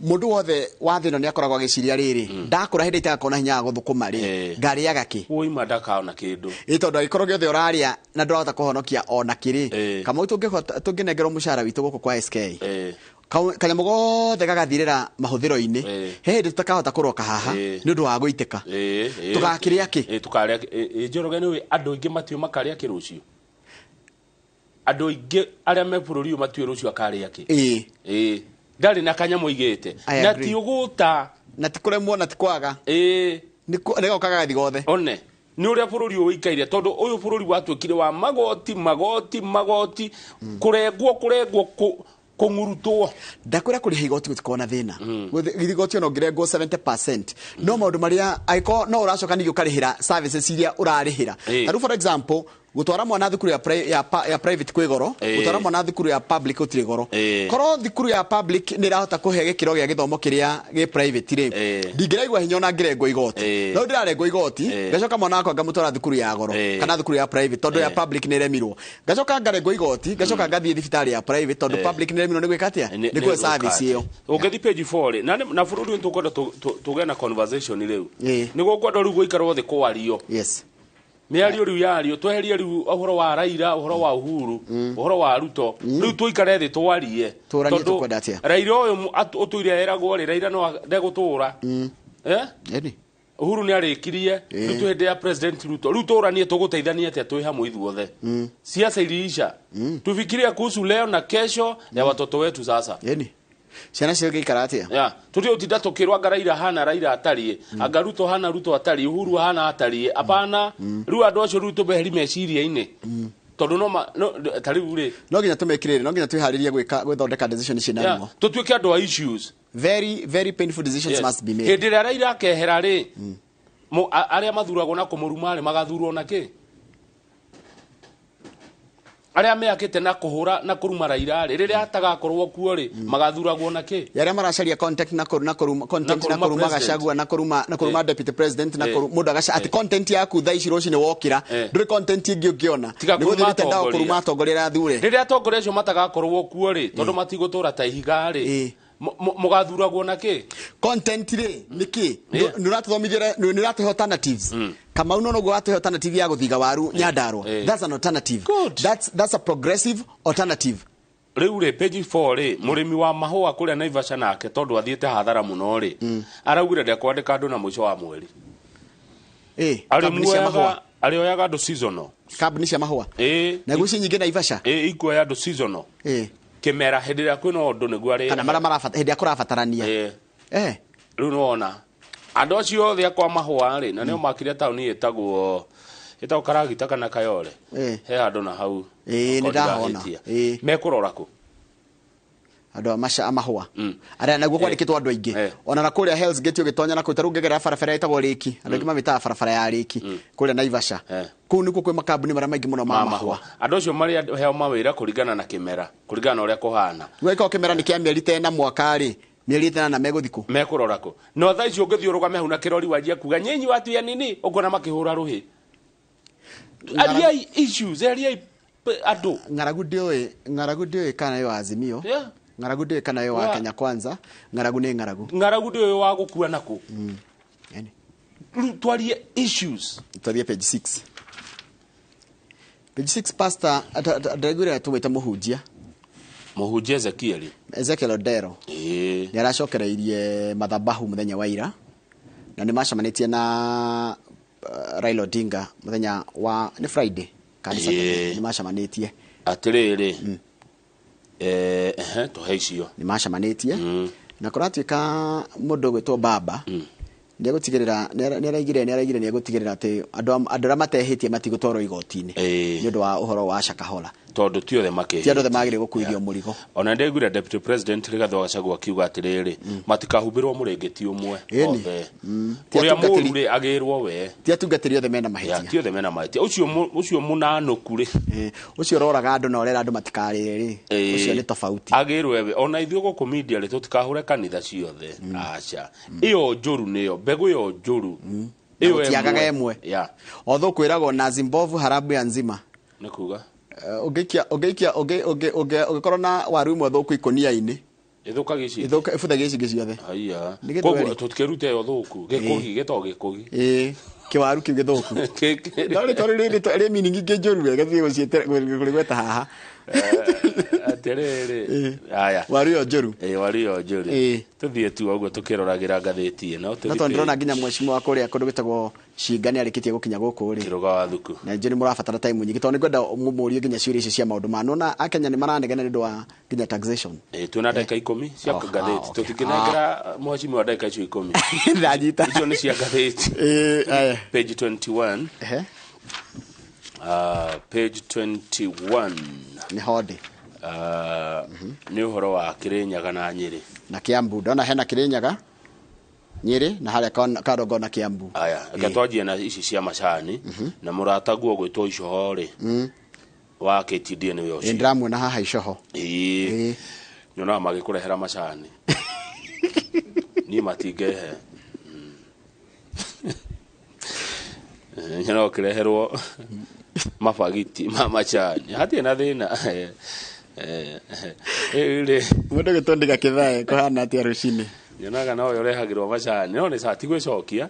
Mũndũ wothe wa thĩ ĩno nĩ akoragwo agĩciria rĩrĩ, ndakũra hĩndĩ itagakorwo na hinya wa gũthũkũma rĩ, ngarĩaga kĩ? Woima ndakaona kĩndũ. Ĩ tondũ angĩkorwo gĩothe ũrarĩa na ndũrahota kũhonokia ona kĩrĩ, Kamau tũngĩnengerwo mũcara witũ gũkũ kwa SK, kanyamũ gothe gagathirĩra mahũthĩro-inĩ, he hĩndĩ tũtakahota kũroka haha nĩ ũndũ wa gũitĩka. Tũgakĩrĩa kĩ? Tũkarĩa kĩ? Njoroge nĩ ũĩ andũ aingĩ matiũĩ makarĩa kĩ rũciũ. Andũ aingĩ arĩa me bũrũri ũyũ matiũĩ rũciũ akarĩa kĩ. Ndarĩ na kanyamũ aigĩte. Na ti ũgũta. Na ti kũremwo na ti kwaga. Nĩ gokaga gathi gothe. One. Nĩ ũrĩa bũrũri ũyũ ũikaire tondũ ũyũ bũrũri watuĩkire wa magoti magoti magoti, kũrengwo kũrengwo, kũng'urutwo. Ndakwĩra kũrĩha igoti gũtikoragwo na thĩna. Igoti ona ũngĩrengwo 70%, no maũndũ marĩa angĩkorwo no ũracoka ningĩ ũkarĩhĩra services iria ũrarĩhĩra. Ta rĩu for example, gũtwara mwana thukuru ya private kwĩ goro, gũtwara mwana thukuru ya public gũtirĩ goro. Korwo thukuru ya public nĩ ĩrahota kũhe gĩkĩro gĩa gĩthomo kĩrĩa gĩ private rĩ, ndingĩraigua hinya ona ngĩrengwo igoti. No ndĩrarengwo igoti, ngacoka mwana wakwa ngamũtwara thukuru ya goro kana thukuru ya private tondũ ya public nĩ ĩremirwo. Ngacoka ngarengwo igoti, ngacoka ngathiĩ thibitarĩ ya private tondũ public nĩ ĩremirwo nĩ gwĩka atĩa? Nĩ kũhe service ĩyo. Ũngĩthiĩ page 4 rĩ, na bũrũri ũyũ tũkwenda tũgĩe na conversation rĩu. Nĩguo ngwenda rĩu gũikarwo thĩ kwario. Mĩario rĩu yario, tweherie rĩu ũhoro wa Raila, ũhoro wa Uhuru, ũhoro wa Ruto. Rĩu tũikare thĩ twarie. Tũranie tũkwenda atĩa? Raila ũyũ ũtũire eragwo rĩ, Raila no ndegũtũra. Uhuru nĩ arĩkirie, rĩu twĩ hĩndĩ ya President Ruto. Rĩu tũranie tũgũteithania atĩa twĩ hamwe ithuothe. Siasa iliisha. Tufikirie kuhusu leo na kesho ya watoto wetu sasa. Ciana cigĩikara atĩa? Tũtige gũtinda tũkĩrwo anga Raila hana Raila atariĩ, anga Ruto hana Ruto atariĩ, Uhuru hana atariĩ. Apana, rĩu andũ acio rĩu tũmeheri meciria-inĩ. Tondũ no ta rĩu rĩ, no nginya tũmekĩrĩre, no nginya twĩharĩrie gwĩka gwĩthondeka decision ciĩna ruo. Tũtuĩke andũ a issues. Very very painful decisions must be made. Hĩndĩ ĩrĩa Raila akehera rĩ, arĩa mathuragwo na kũmũruma rĩ, magathurwo na kĩ? Arĩa meakĩte na kũhũra na kũruma Raila rĩ, rĩrĩa atagakorwo kuo rĩ, magathuragwo na kĩ? Arĩa maracaria content na kũruma content na kũruma Gachagua na kũruma deputy president na mũndũ agaca atĩ content yaku thaa ici rũcinĩ wokĩra, ndũrĩ content ĩngĩ ũngĩona. Nĩ gũthiĩ mĩtandao kũruma atongoria arĩa athure. Rĩrĩa atongoria acio matagakorwo kuo rĩ, tondũ matigũtũra ta ihiga rĩ, mũgathuragwo na kĩ? Content rĩ nĩ kĩ? Nĩ ũratũthomithia, nĩ ũratũhe alternatives. Kamau no noguo watũhe alternative ya gũthiga waru Nyandarua. That's an alternative. That's a progressive alternative. Rĩu rĩ page 4 rĩ, mũrĩmi wa mahũa kũrĩa Naivasha nake tondũ athiĩte hathara mũno rĩ, araugire ndekwandĩka andũ na mũico wa mweri. Kambuni cia mahũa. Arĩoyaga andũ seasonal. Kambuni cia mahũa. Na guo ici nyingĩ Naivasha. Ikuoya andũ seasonal. Kĩmera hĩndĩ ĩrĩa kwĩna ũndũ nĩguo arĩ. Kana marĩa marabatara hĩndĩ ĩrĩa kũrabatarania. Rĩu nĩwona andũ acio othe akwa mahũa rĩ, na nĩo makire taũni ĩtagwo Karagita kana Kayole. He handũ na hau. Nĩ ndahona. Mekũrora kũ? Andũ a mahũa. Arĩa naguo kwandĩkĩtwo andũ aingĩ. Ona na kũrĩa Hell's Gate ũgĩtonya na kũu ta rĩu ngĩgerera barabara ĩtagwo Rĩki. Andũ aingĩ mamĩtaga barabara ya Rĩki kũrĩa Naivasha. Kũu nĩkuo kwĩ makambuni marĩa maingĩ mũno ma mahũa. Andũ acio marĩa heo mawĩra kũringana na kĩmera, kũringana na ũrĩa kũhana. Rĩu angĩkorwo kĩmera nĩ kĩa mĩeri ta ĩna mwaka rĩ, mĩeri ĩna na megũthiĩ kũ? Mekũrora kũ? No thaa ici ũngĩthiĩ ũrũgame hau na kĩrori wanjie kuga nyinyi watu ya nini, ũkona makĩhũra rũhĩ. Ariai issues, ariai andũ. Ng'aragu ndĩũĩ kana yo Azimio. Ng'aragu ndĩũĩ kana yo wa Kenya Kwanza. Ng'aragu nĩ ng'aragu. Ng'aragu ndĩũĩ wa gũkua nakũ. Rĩu twarie issues. Twarie page 6. Page 6 pastor ndaiguire tũmwĩte mũhunjia. Mũhunjia Ezekiel. Ezekiel Odero. Nĩ aracokereirie mathabahu mũthenya wa ira na nĩ macemanĩtie na Raila Odinga mũthenya wa nĩ Friday kana Saturday nĩ macemanĩtie. Atĩrĩrĩ. Tũhe icio. Nĩ macemanĩtie. Na kũratuĩka mũndũ ũgwĩtwo Baba nĩegũtigĩrĩra nĩaraigire nĩegũtigĩrĩra atĩ andũ arĩa matehĩtie matigũtwarwo igoti-inĩ nĩ ũndũ wa ũhoro wa Shakahola. Tondũ ti othe makĩhĩtie. Ti andũ othe magĩrĩire gũkuithio mũrigo. Ona ndĩraiguire Deputy President Rigathĩ wa Gachagua akiuga atĩrĩrĩ, matikahumbĩrwo mũrĩngĩti ũmwe Ĩni. othe. Ti Ũrĩa atungatĩri- mũũru rĩ agĩrwo we. Ti atungatĩri othe mena Ya, mahĩtia. ti othe mena mahĩtia. Ũcio ũcio mũnanũku rĩ. Ũcio ũroraga andũ na ũrera andũ matikarĩre rĩ, ũcio nĩ tofauti. Agĩrwo we. Ona ithuĩ gũkũ media rĩ tũtikahũre kanitha ciothe. Aca. Ĩyo njũru nĩyo, mbegũ ĩyo njũru. Na Ĩyo gũtiagaga ĩmwe. Ya. Although kwĩragwo nazi mbovu harabu ya nzima. Nĩ kuga? Ũngĩikia ũngĩikia ũngĩ ũngĩ ũngĩ ũngĩkorwo na waru ĩmwe thũku ikũnia-inĩ, Ĩthũkagia ici. ĩthũka ĩbuthagia ici ingĩ ciothe. Haiya. Nĩ gĩthweri. Koguo tũtikĩrute ĩyo thũku. Gĩkũgi gĩtagwo gĩkũgi. Ĩĩ, kĩwaru kĩu gĩthũku. No rĩtwa rĩrĩ rĩ meaning ingĩ njũru wega thiĩ gũciĩtĩra kũrĩgweta haha. Atĩrĩrĩ. Aya. Waru ĩyo njũru. Ĩĩ, waru ĩyo njũru. Ĩĩ. Tũthiĩ tu ũguo tũkĩroragĩra ngathĩti ĩno. No tondũ ndĩrona nginya mheshimiwa wa kũrĩa kũndũ gwĩtagwo Shinga nĩ arĩkĩtie gũkinya gũkũ rĩ. Kĩrũga wa thuku. Na njũĩ nĩ mũrabatara time nyingĩ tondũ nĩngwenda mũmũrie nginya ciũria icio cia maũndũ ma nona Akenya nĩ maranegena nĩ ũndũ wa nginya taxation. Ĩĩ, twĩna ndagĩka 10 cia Oh, ngathĩti. ah, okay. Tũtingĩnengera mheshimiwa ndagĩka icio 10. Ndanyita. Icio nĩ cia ngathĩti. Ĩĩ, aya. Page 21. Ehe. Page 21. Nĩ hondĩ. Nĩ ũhoro wa Kĩrĩnyaga na Nyĩrĩ. Na Kiambu. Ndona hena Kĩrĩnyaga, Nyĩrĩ na harĩa kando ngona Kiambu. Aya, reke twanjie na ici cia macani na mũrataguo gwĩtwo Icoho rĩ. Wa KTDA nĩwe ũcio. Ĩĩ, ndĩramuona haha Icoho. Ĩĩ. Nyonaga magĩkũrehera macani. Niĩ matingehe. Nyonaga ũkĩreherwo mabagiti ma macani. Hatirĩ na thĩna. Rĩu rĩ. Mũndũ gĩtũndĩka kĩthae kũhana atĩa rũcinĩ? Nyonaga no we ũrehagĩrwo macani. No nĩ sawa, ti gwĩcokia.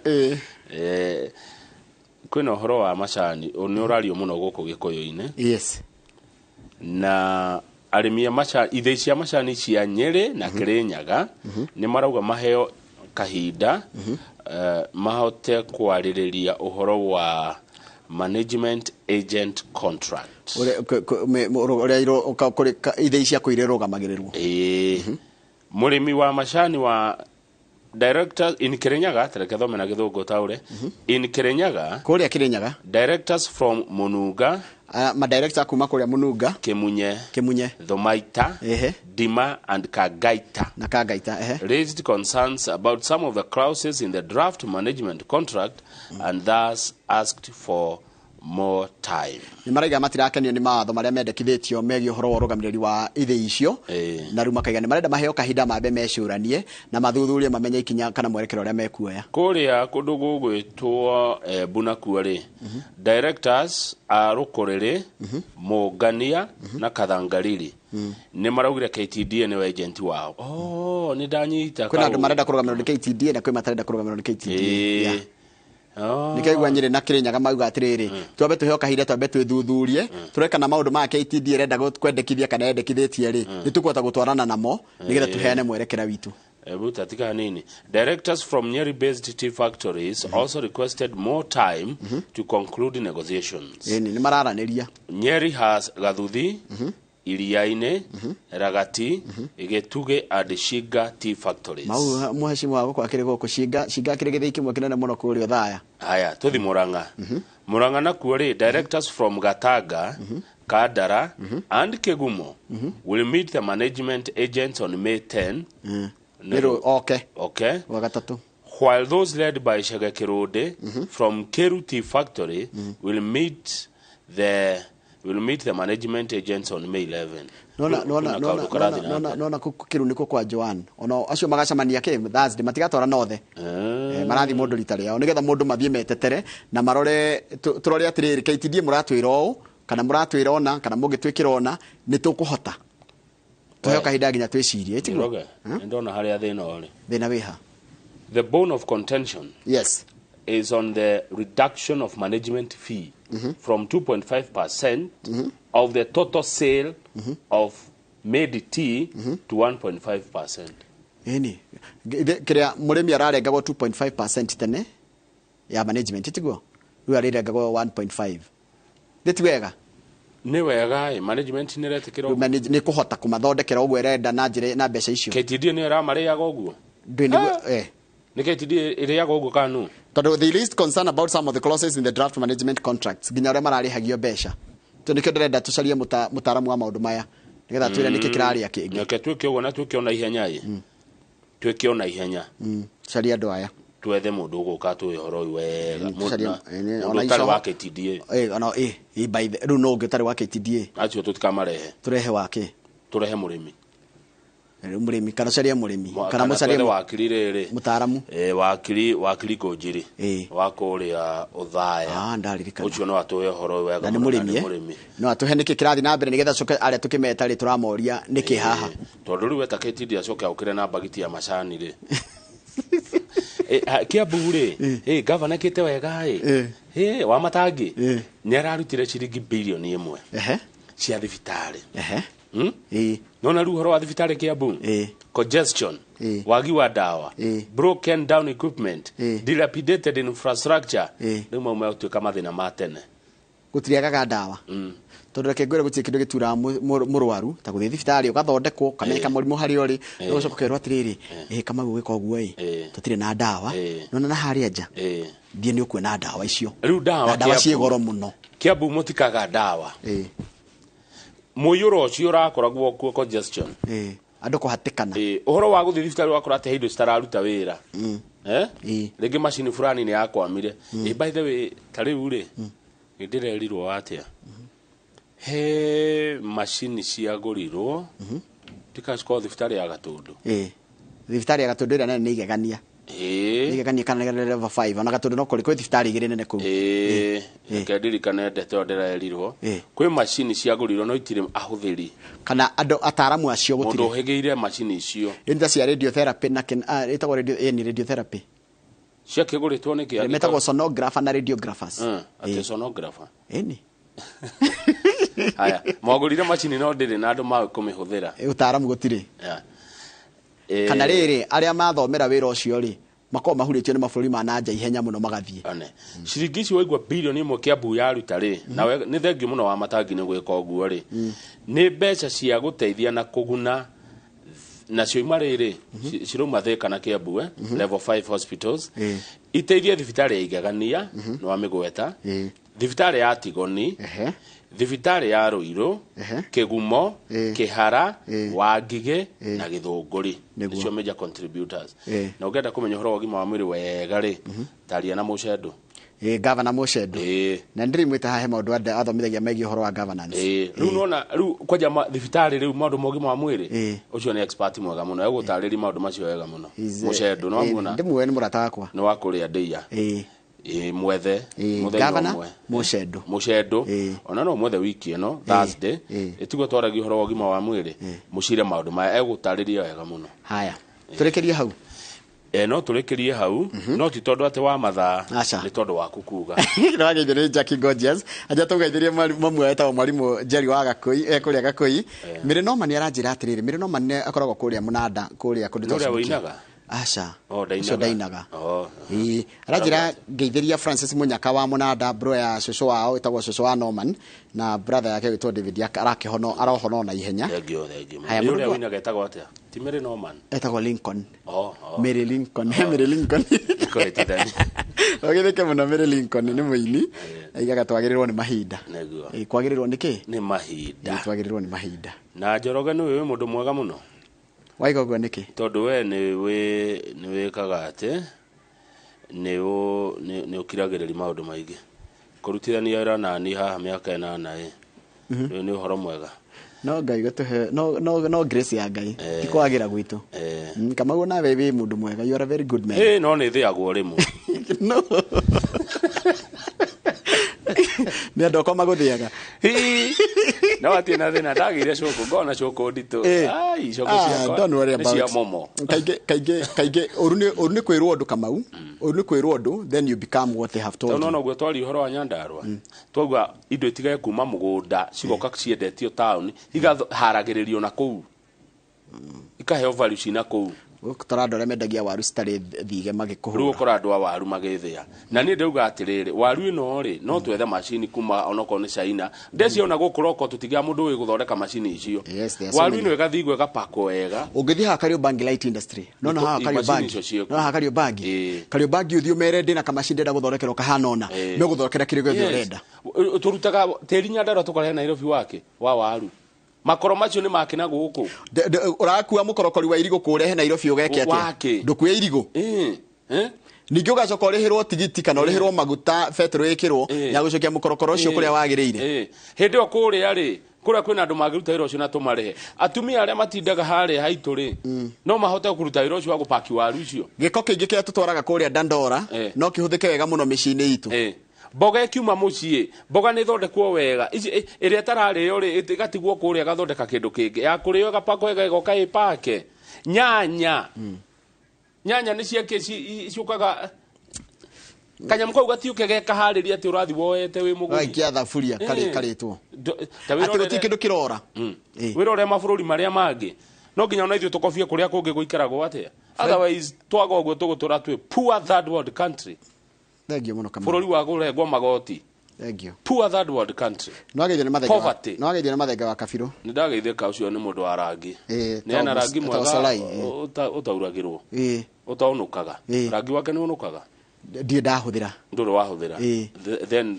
Kwĩna ũhoro wa macani, nĩ ũrario mũno gũkũ Gĩkũyũ-inĩ. Yes. Na arĩmi a macani, ithĩi cia macani cia Nyĩrĩ na Kĩrĩnyaga nĩ marauga maheo kahinda, mahote kwarĩrĩria ũhoro wa management agent contract. Ũrĩa ũrĩa ithĩi cia kũirĩ rũgamagĩrĩrwo. Ĩĩ. Mũrĩmi wa macani wa director in Kirinyaga, tareke thome na gĩthũngũ taũre. In Kirinyaga, Kũrĩa Kirinyaga. Directors from Mununga, ma director kuma kũrĩa Mununga, Kimunye, Kimunye, Thomaita, Dima and Kagaita. Na Kagaita, ehe. Raised concerns about some of the clauses in the draft management contract and thus asked for more time. Nĩ maraiga matirakenio nĩ mawatho marĩa mendekithĩtio megiĩ ũhoro wa ũrũgamĩrĩri wa ithĩi icio. Na rĩu makaiga nĩ marenda maheo kahinda mambe mecũranie na mathuthurie mamenye ikinya kana mwerekero ũrĩa mekuoya. Kũrĩa kũndũ gũgwĩtwo Embu nakuo rĩ, directors a Rũkũrĩrĩ, Mũngania na Kathangariri nĩ maraugire KTDA nĩwe agent wao. Oh, nĩ ndanyita. Kwĩna andũ marenda kũrũgamĩrĩrwo nĩ KTDA na kwĩ matarenda kũrũgamĩrĩrwo nĩ KTDA. Ĩĩ. Oh. Nĩkĩo Nyĩrĩ na Kĩrĩnyaga mauga atĩrĩrĩ, twambe tũheo kahinda twambe twĩthuthurie, tũrore kana maũndũ maya KTDA ĩrenda kwendekithia kana yendekithĩtie rĩ, nĩ tũkũhota gũtwarana namo nĩgetha tũheane mwerekera witũ. Ebu tatika hanini. Directors from Nyeri-based tea factories also requested more time to conclude negotiations. Ĩni, nĩ mararanĩria. Nyeri has Gathuthi, Iriaini, Ragati, Gĩtugĩ and Shiga tea factories. Mau mũhecimu wa gũkũ akĩrĩ gũkũ Shinga, Shinga akĩrĩ gĩthĩi kĩmwe kĩnene mũno kũrĩa Othaya. Haya, tũthi Murang'a. Murang'a nakuo rĩ, directors from Gatanga, Kandara and Kigumo will meet the management agents on May 10. Nĩ rũ oke. Okay. Wa gatatũ. While those led by Chege Kirode from Keru Tea Factory will meet the management agents on May 11. Nona nona nona nona nona nona Kiru niko kwa Joan. Ono acio magacemania kĩ Thursday matigatwara nothe. Marathi mũndũ rita rĩao nĩgetha mũndũ mathiĩ metetere na marore tũrore atĩrĩrĩ KTDA mũratwĩra ũũ kana mũratwĩra ona kana mũngĩtwĩkĩra ona nĩ tũkũhota. Tũheo kahinda nginya twĩcirie tiguo. Ndona harĩa thĩna ũrĩ. Thĩna wĩha. The bone of contention. Yes. Is on the reduction of management fee from 2.5% of the total sale of made tea to 1.5%. Ĩni, kĩrĩa mũrĩmi ararengagwo 2.5% tene ya management tiguo, rĩu ararengagwo 1.5. Nĩ ti wega? Nĩ wega, management nĩ ĩretĩkĩra ũguo. Nĩ kũhota kũmathondekera ũguo ĩrenda na njĩra na mbeca icio. KTDA nĩyo ĩramarĩaga ũguo? Nĩ KTDA ĩrĩaga ũguo kana nũ? Tondũ they raised concern about some of the clauses in the draft management contracts nginya ũrĩa mararĩhagio mbeca. To nĩkĩo ndĩrenda tũcarie mũtaaramu wa maũndũ maya nĩgetha twĩre nĩkĩ kĩrarĩa kĩngĩ. Reke twĩke ũguo na twĩke ona ihenya ĩ. Twĩke ona ihenya. Caria andũ aya. Twethe mũndũ ũgũka atũhe ũhoro ũyũ wega. Tũcarie- Mũndũ ona ũtarĩ icoho- wa KTDA. Ona by the rĩu no ũngĩ ũtarĩ wa KTDA. Acio tũtikamarehe. Tũrehe wake. Tũrehe mũrĩmi. Rĩu mũrĩmi kana ũcarie mũrĩmi kana Kana mũcarie twethe wakiri rĩrĩ. Mũtaaramu. Wakiri Ngũnjiri wa kũrĩa Othaya. Ah, ndaririkana. Ũcio no atũhe ũhoro ũyũ wega Na nĩ mũno, mũrĩmi, eh? mũrĩmi. No atũhe nĩkĩ kĩrathiĩ na mbere nĩgetha coke arĩa tũkĩmeta rĩ tũramoria nĩkĩ haha. Tondũ rĩu weta KTDA acoke aũkĩre na mbagiti ya macani rĩ. Kiambu rĩ, gavana ekĩte wega ĩ. Wa Matangi nĩ ararutire ciringi bilioni 1 cia thibitarĩ. Nona rĩu ũhoro wa thibitarĩ Kiambu, congestion, wagi wa ndawa, broken down equipment, dilapidated infrastructure, rĩu mau megũtuĩka mathĩna ma tene. Gũtiriagaga ndawa. Tondũ reke ngwĩre gũtirĩ kĩndũ gĩturaga mũrwaru ta gũthiĩ thibitarĩ ũgathondekwo ũkamenyeka mũrimũ harĩa ũrĩ, ũgacoka ũkerwo atĩrĩrĩ, Kamau gwĩka ũguo ĩ, tũtirĩ na ndawa, nona na harĩa nja thiĩ nĩ ũkuona ndawa icio. Rĩu ndawa Na ndawa ciĩ Kiambu- goro mũno. Kiambu mũtikaga ndawa. Mũiyũro ũcio ũrakoragwo kuo congestion. Andũ kũhatĩkana. Ũhoro wa gũthiĩ thibitarĩ ũgakora atĩ he indo citararuta wĩra. Rĩngĩ macini fulani nĩ yakwamire. By the way, ta rĩu rĩ, nĩ ndĩrerirwo atĩa, he macini ciagũrirwo tikacikorwo thibitarĩ ya Gatũndũ. Thibitarĩ ya Gatũndũ ĩrĩa nene nĩ igegania. Nĩ igegania kana nĩ level 5 ona Gatũndũ no kũrĩ kwĩ thibitarĩ igĩrĩ nene kũu. Reke ndirikane ndeto ĩyo ndĩrerirwo. Kwĩ macini ciagũrirwo no itirĩ ahũthĩri. Kana andũ ataaramu acio Mũndũ gũtirĩ. ũhĩgĩire macini icio. Ĩni ta cia radiotherapy na ĩtagwo radio, nĩ radiotherapy. Ciakĩgũrĩtwo nĩkĩ? Metagwo sonographer na radiographers. Atĩ sonographer. Ĩni. Haya, mwagũrire macini no ndĩrĩ na andũ ma kũmĩhũthĩra. Ũtaaramu gũtirĩ. Kana rĩrĩ arĩa mathomera wĩra ũcio rĩ makoragwo mahurĩtio nĩ mabũrũri ma na nja ihenya mũno magathiĩ. Ciringi ici waigua bilioni 1 Kiambu yaruta rĩ, nawe nĩ thengio mũno wa Matangi nĩ gwĩka ũguo rĩ, nĩ mbeca cia gũteithia na kũguna nacio ima rĩrĩ cirauma Thika na Kiambu, level 5 hospitals, iteithie thibitarĩ ya Igegania nĩ wa mĩgweta, thibitarĩ ya Tigoni, thibitarĩ ya Ruiru, Kĩgumo, Kĩhara, Wangigĩ na Gĩthũngũri. Nĩcio major contributors. Na ũngĩenda kũmenya ũhoro wa ũgima wa mwĩrĩ wega rĩ, taria na Mũcendũ. Gavana Mũcendũ. Na ndĩrimwĩta haha he maũndũ athomithagia megiĩ ũhoro wa governance. Rĩu nona rĩu kwanja thibitarĩ rĩu maũndũ ma ũgima wa mwĩrĩ, ũcio nĩ expert mwega mũno, egũtarĩria maũndũ macio wega mũno. Mũcendũ no muona. Ndĩmuoe nĩ mũrata wakwa. Nĩ wa kũrĩa ndĩia. Mwethe mũthenya Gavana ũmwe. Mũcendũ. Mũcendũ ona no mwethe wiki ĩno Thursday ĩtiguo twaragia ũhoro wa ũgima wa mwĩrĩ, mũcire maũndũ maya egũtarĩria wega mũno. Haya, tũrĩkĩrie hau. No tũrĩkĩrie hau, no ti tondũ atĩ wa mathaa, nĩ tondũ waku kuga. Nĩwageithio nĩ Jackie Gorgeous aja tũgeithirie mamu etagwo mwarimũ Jerry wa Gakũi, kũrĩa Gakũi. Mary Norman aranjĩra atĩrĩrĩ, Mary Norman nĩ akoragwo kũrĩa Mũnanda kũrĩa kũndũ ta Nĩ ũrĩa Subukia. wĩinaga? Aca. Ndainaga. Ũcio ndainaga. Aranjĩra ngeithĩria Francis Munyaka wa Mũnanda, bro ya cũcũ wao ĩtagwo cũcũ wa Norman na brother yake ĩtagwo David arakĩhono arohono na ihenya. Thengio, thengio. Haya, Nĩ ũrĩa mũndũ- wĩinaga etagwo atĩa? Ti Mary Norman? Etagwo Lincoln. Mary Lincoln, Mary Lincoln. Kũhĩtithania. Ũgĩthĩke mũno Mary Lincoln nĩ mũini. Aigaga twagĩrĩrwo nĩ mahinda. Nĩguo. Kwagĩrĩrwo nĩ kĩ? Nĩ mahinda. Twagĩrĩrwo nĩ mahinda. Na Njoroge nĩ wĩ mũndũ mwega mũno. Waiga ũguo nĩkĩ? Tondũ we nĩ wĩkaga atĩ nĩ ũkiragĩrĩria maũndũ maingĩ. Kũrutithania wĩra nani haha mĩaka 8 ĩ. Rĩu nĩ ũhoro mwega. No Ngai gũtũhe no grace ya Ngai. Ti kwagĩra gwitũ. Kamau nawe wĩ mũndũ mwega. You are a very good man. No nĩ thĩagwo rĩmwe. No. Nĩ andũ akwa magũthĩaga. No atirĩ na thĩna, ndagĩire cũkũ, ngona cũkũ nditũ. Ai, cũkũ ciakwa Don't worry nĩ cia about. momo. Kaingĩ ũru nĩ kwĩrwo ũndũ Kamau. Ũru nĩ kwĩrwo ũndũ, then you become what they have told Tondũ you. no ũguo twaria ũhoro wa Nyandarua, twauga indo itigage kuma mũgũnda cigoka ciendetio taũni, igaharagĩrĩrio na kũu, ikaheo value cina kũu. Ũgũkora andũ arĩa mendagia waru citarĩ thige magĩkũhũra. Rĩu ũkora andũ a waru magĩthĩa. Na niĩ ndauga atĩrĩrĩ, waru ĩno rĩ, no twethe macini kuma onokorwo nĩ China. Ndeciona gũkũ roko tũtigĩa mũndũ wĩ gũthondeka macini icio. Yes, there are so Waru many. ĩno ĩgathigwo ĩgapakwo wega. Ũngĩthiĩ haha Kariobangi Light Industry, nona haha Macini Kariobangi, icio ciĩkuo. nona haha Kariobangi, Kariobangi ũthiĩ ũmere ndĩna kamacini ndĩrenda gũthondekerwo kahana ũna, megũthondekera kĩrĩa gĩothe ũrenda. Tũrutaga tĩri Nyandarua tũkarehe Nairobi wake wa waru. Makoro macio nĩ make na gũkũ. Ũrakua mũkorokori wa irigũ kũrehe Nairobi ũgeke atĩa? Wake. Ndũkue irigũ. Ningĩ ũgacoka ũrĩhĩrwo tigiti kana ũrĩhĩrwo maguta betũrũ ĩkĩrwo ya gũcokia mũkorokoro ũcio kũrĩa wagĩrĩire. Hĩndĩ ĩyo kũrĩa rĩ, kũrĩa kwĩna andũ mangĩruta wĩra ũcio na tũmarĩhe. Atumia arĩa matindaga harĩa haitũ rĩ, no mahote kũruta wĩra ũcio wa gũpaki waru icio. Gĩko kĩingĩ kĩrĩa tũtwaraga kũrĩa Dandora no kĩhũthĩke wega mũno mĩciĩ-inĩ itũ. Mboga ĩkiuma mũciĩ, mboga nĩ ĩthondekwo wega. Ici ĩrĩa ĩtararĩo rĩ, ĩgatigwo kũrĩa ĩgathondeka kĩndũ kĩngĩ. Ya kũrĩo ĩgapakwo wega ĩgoka ĩpake. Nyanya. Nyanya nĩ ciake ciũkaga kanyamũ kau gatiũke gekaharĩria atĩ ũrathiĩ woete wĩ mũgũri. Waikia thaburia karĩtwo. Atĩ gũtirĩ kĩndũ kĩrora. Wĩrore mabũrũri marĩa mangĩ. No nginya ona ithuĩ tũkobie kũrĩa kũngĩ gũikaragwo atĩa. Otherwise twaga ũguo tũgũtũra twĩ poor third world country. Thank you mũno Kamau. Bũrũri wa kũrengwo magoti. Thank you. Poor third world country. No ageithio nĩ mathenge. Poverty. No ageithio nĩ mathenge wa kabirũ. Nĩ ndageithĩka ũcio nĩ mũndũ wa rangi. Nĩ ena rangi mwega ũtauragĩrwo. Ũtaũnũkaga. Rangi wake nĩ ũnũkaga. Ndirĩ ndahũthĩra. Ndũrĩ wahũthĩra. Then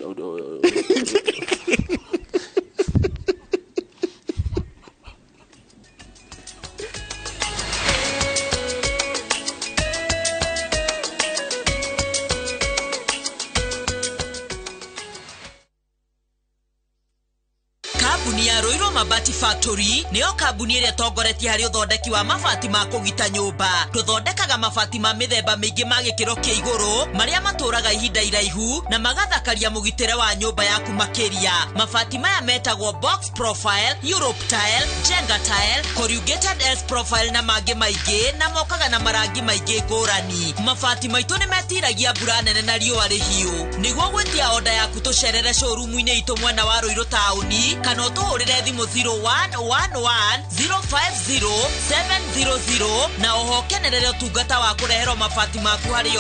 Kambuni ya Ruiru Mabati Factory nĩyo kambuni ĩrĩa ĩtongoretie harĩ ũthondeki wa mabati ma kũgita nyũmba. Tũthondekaga mabati ma mĩthemba mĩingĩ ma gĩkĩro kĩa igũrũ marĩa matũũraga ihinda iraihu na magathakaria mũgitĩre wa nyũmba yaku makĩria. Mabati maya metagwo box profile, Europe tile, Jenga tile, corrugated S profile na mangĩ maingĩ na mokaga na marangi maingĩ ngũrani. Mabati maitũ nĩ metiragia mbura nene na riũa rĩhiũ. Nĩguo gwĩtia oda yaku tũcerere showroom-inĩ itũ mwena wa Ruiru taũni kana ũtũhũrĩre thimũ 0111 050 700 na oho kenerere ũtungata wa kũreherwo mabati maku harĩa ũrĩ.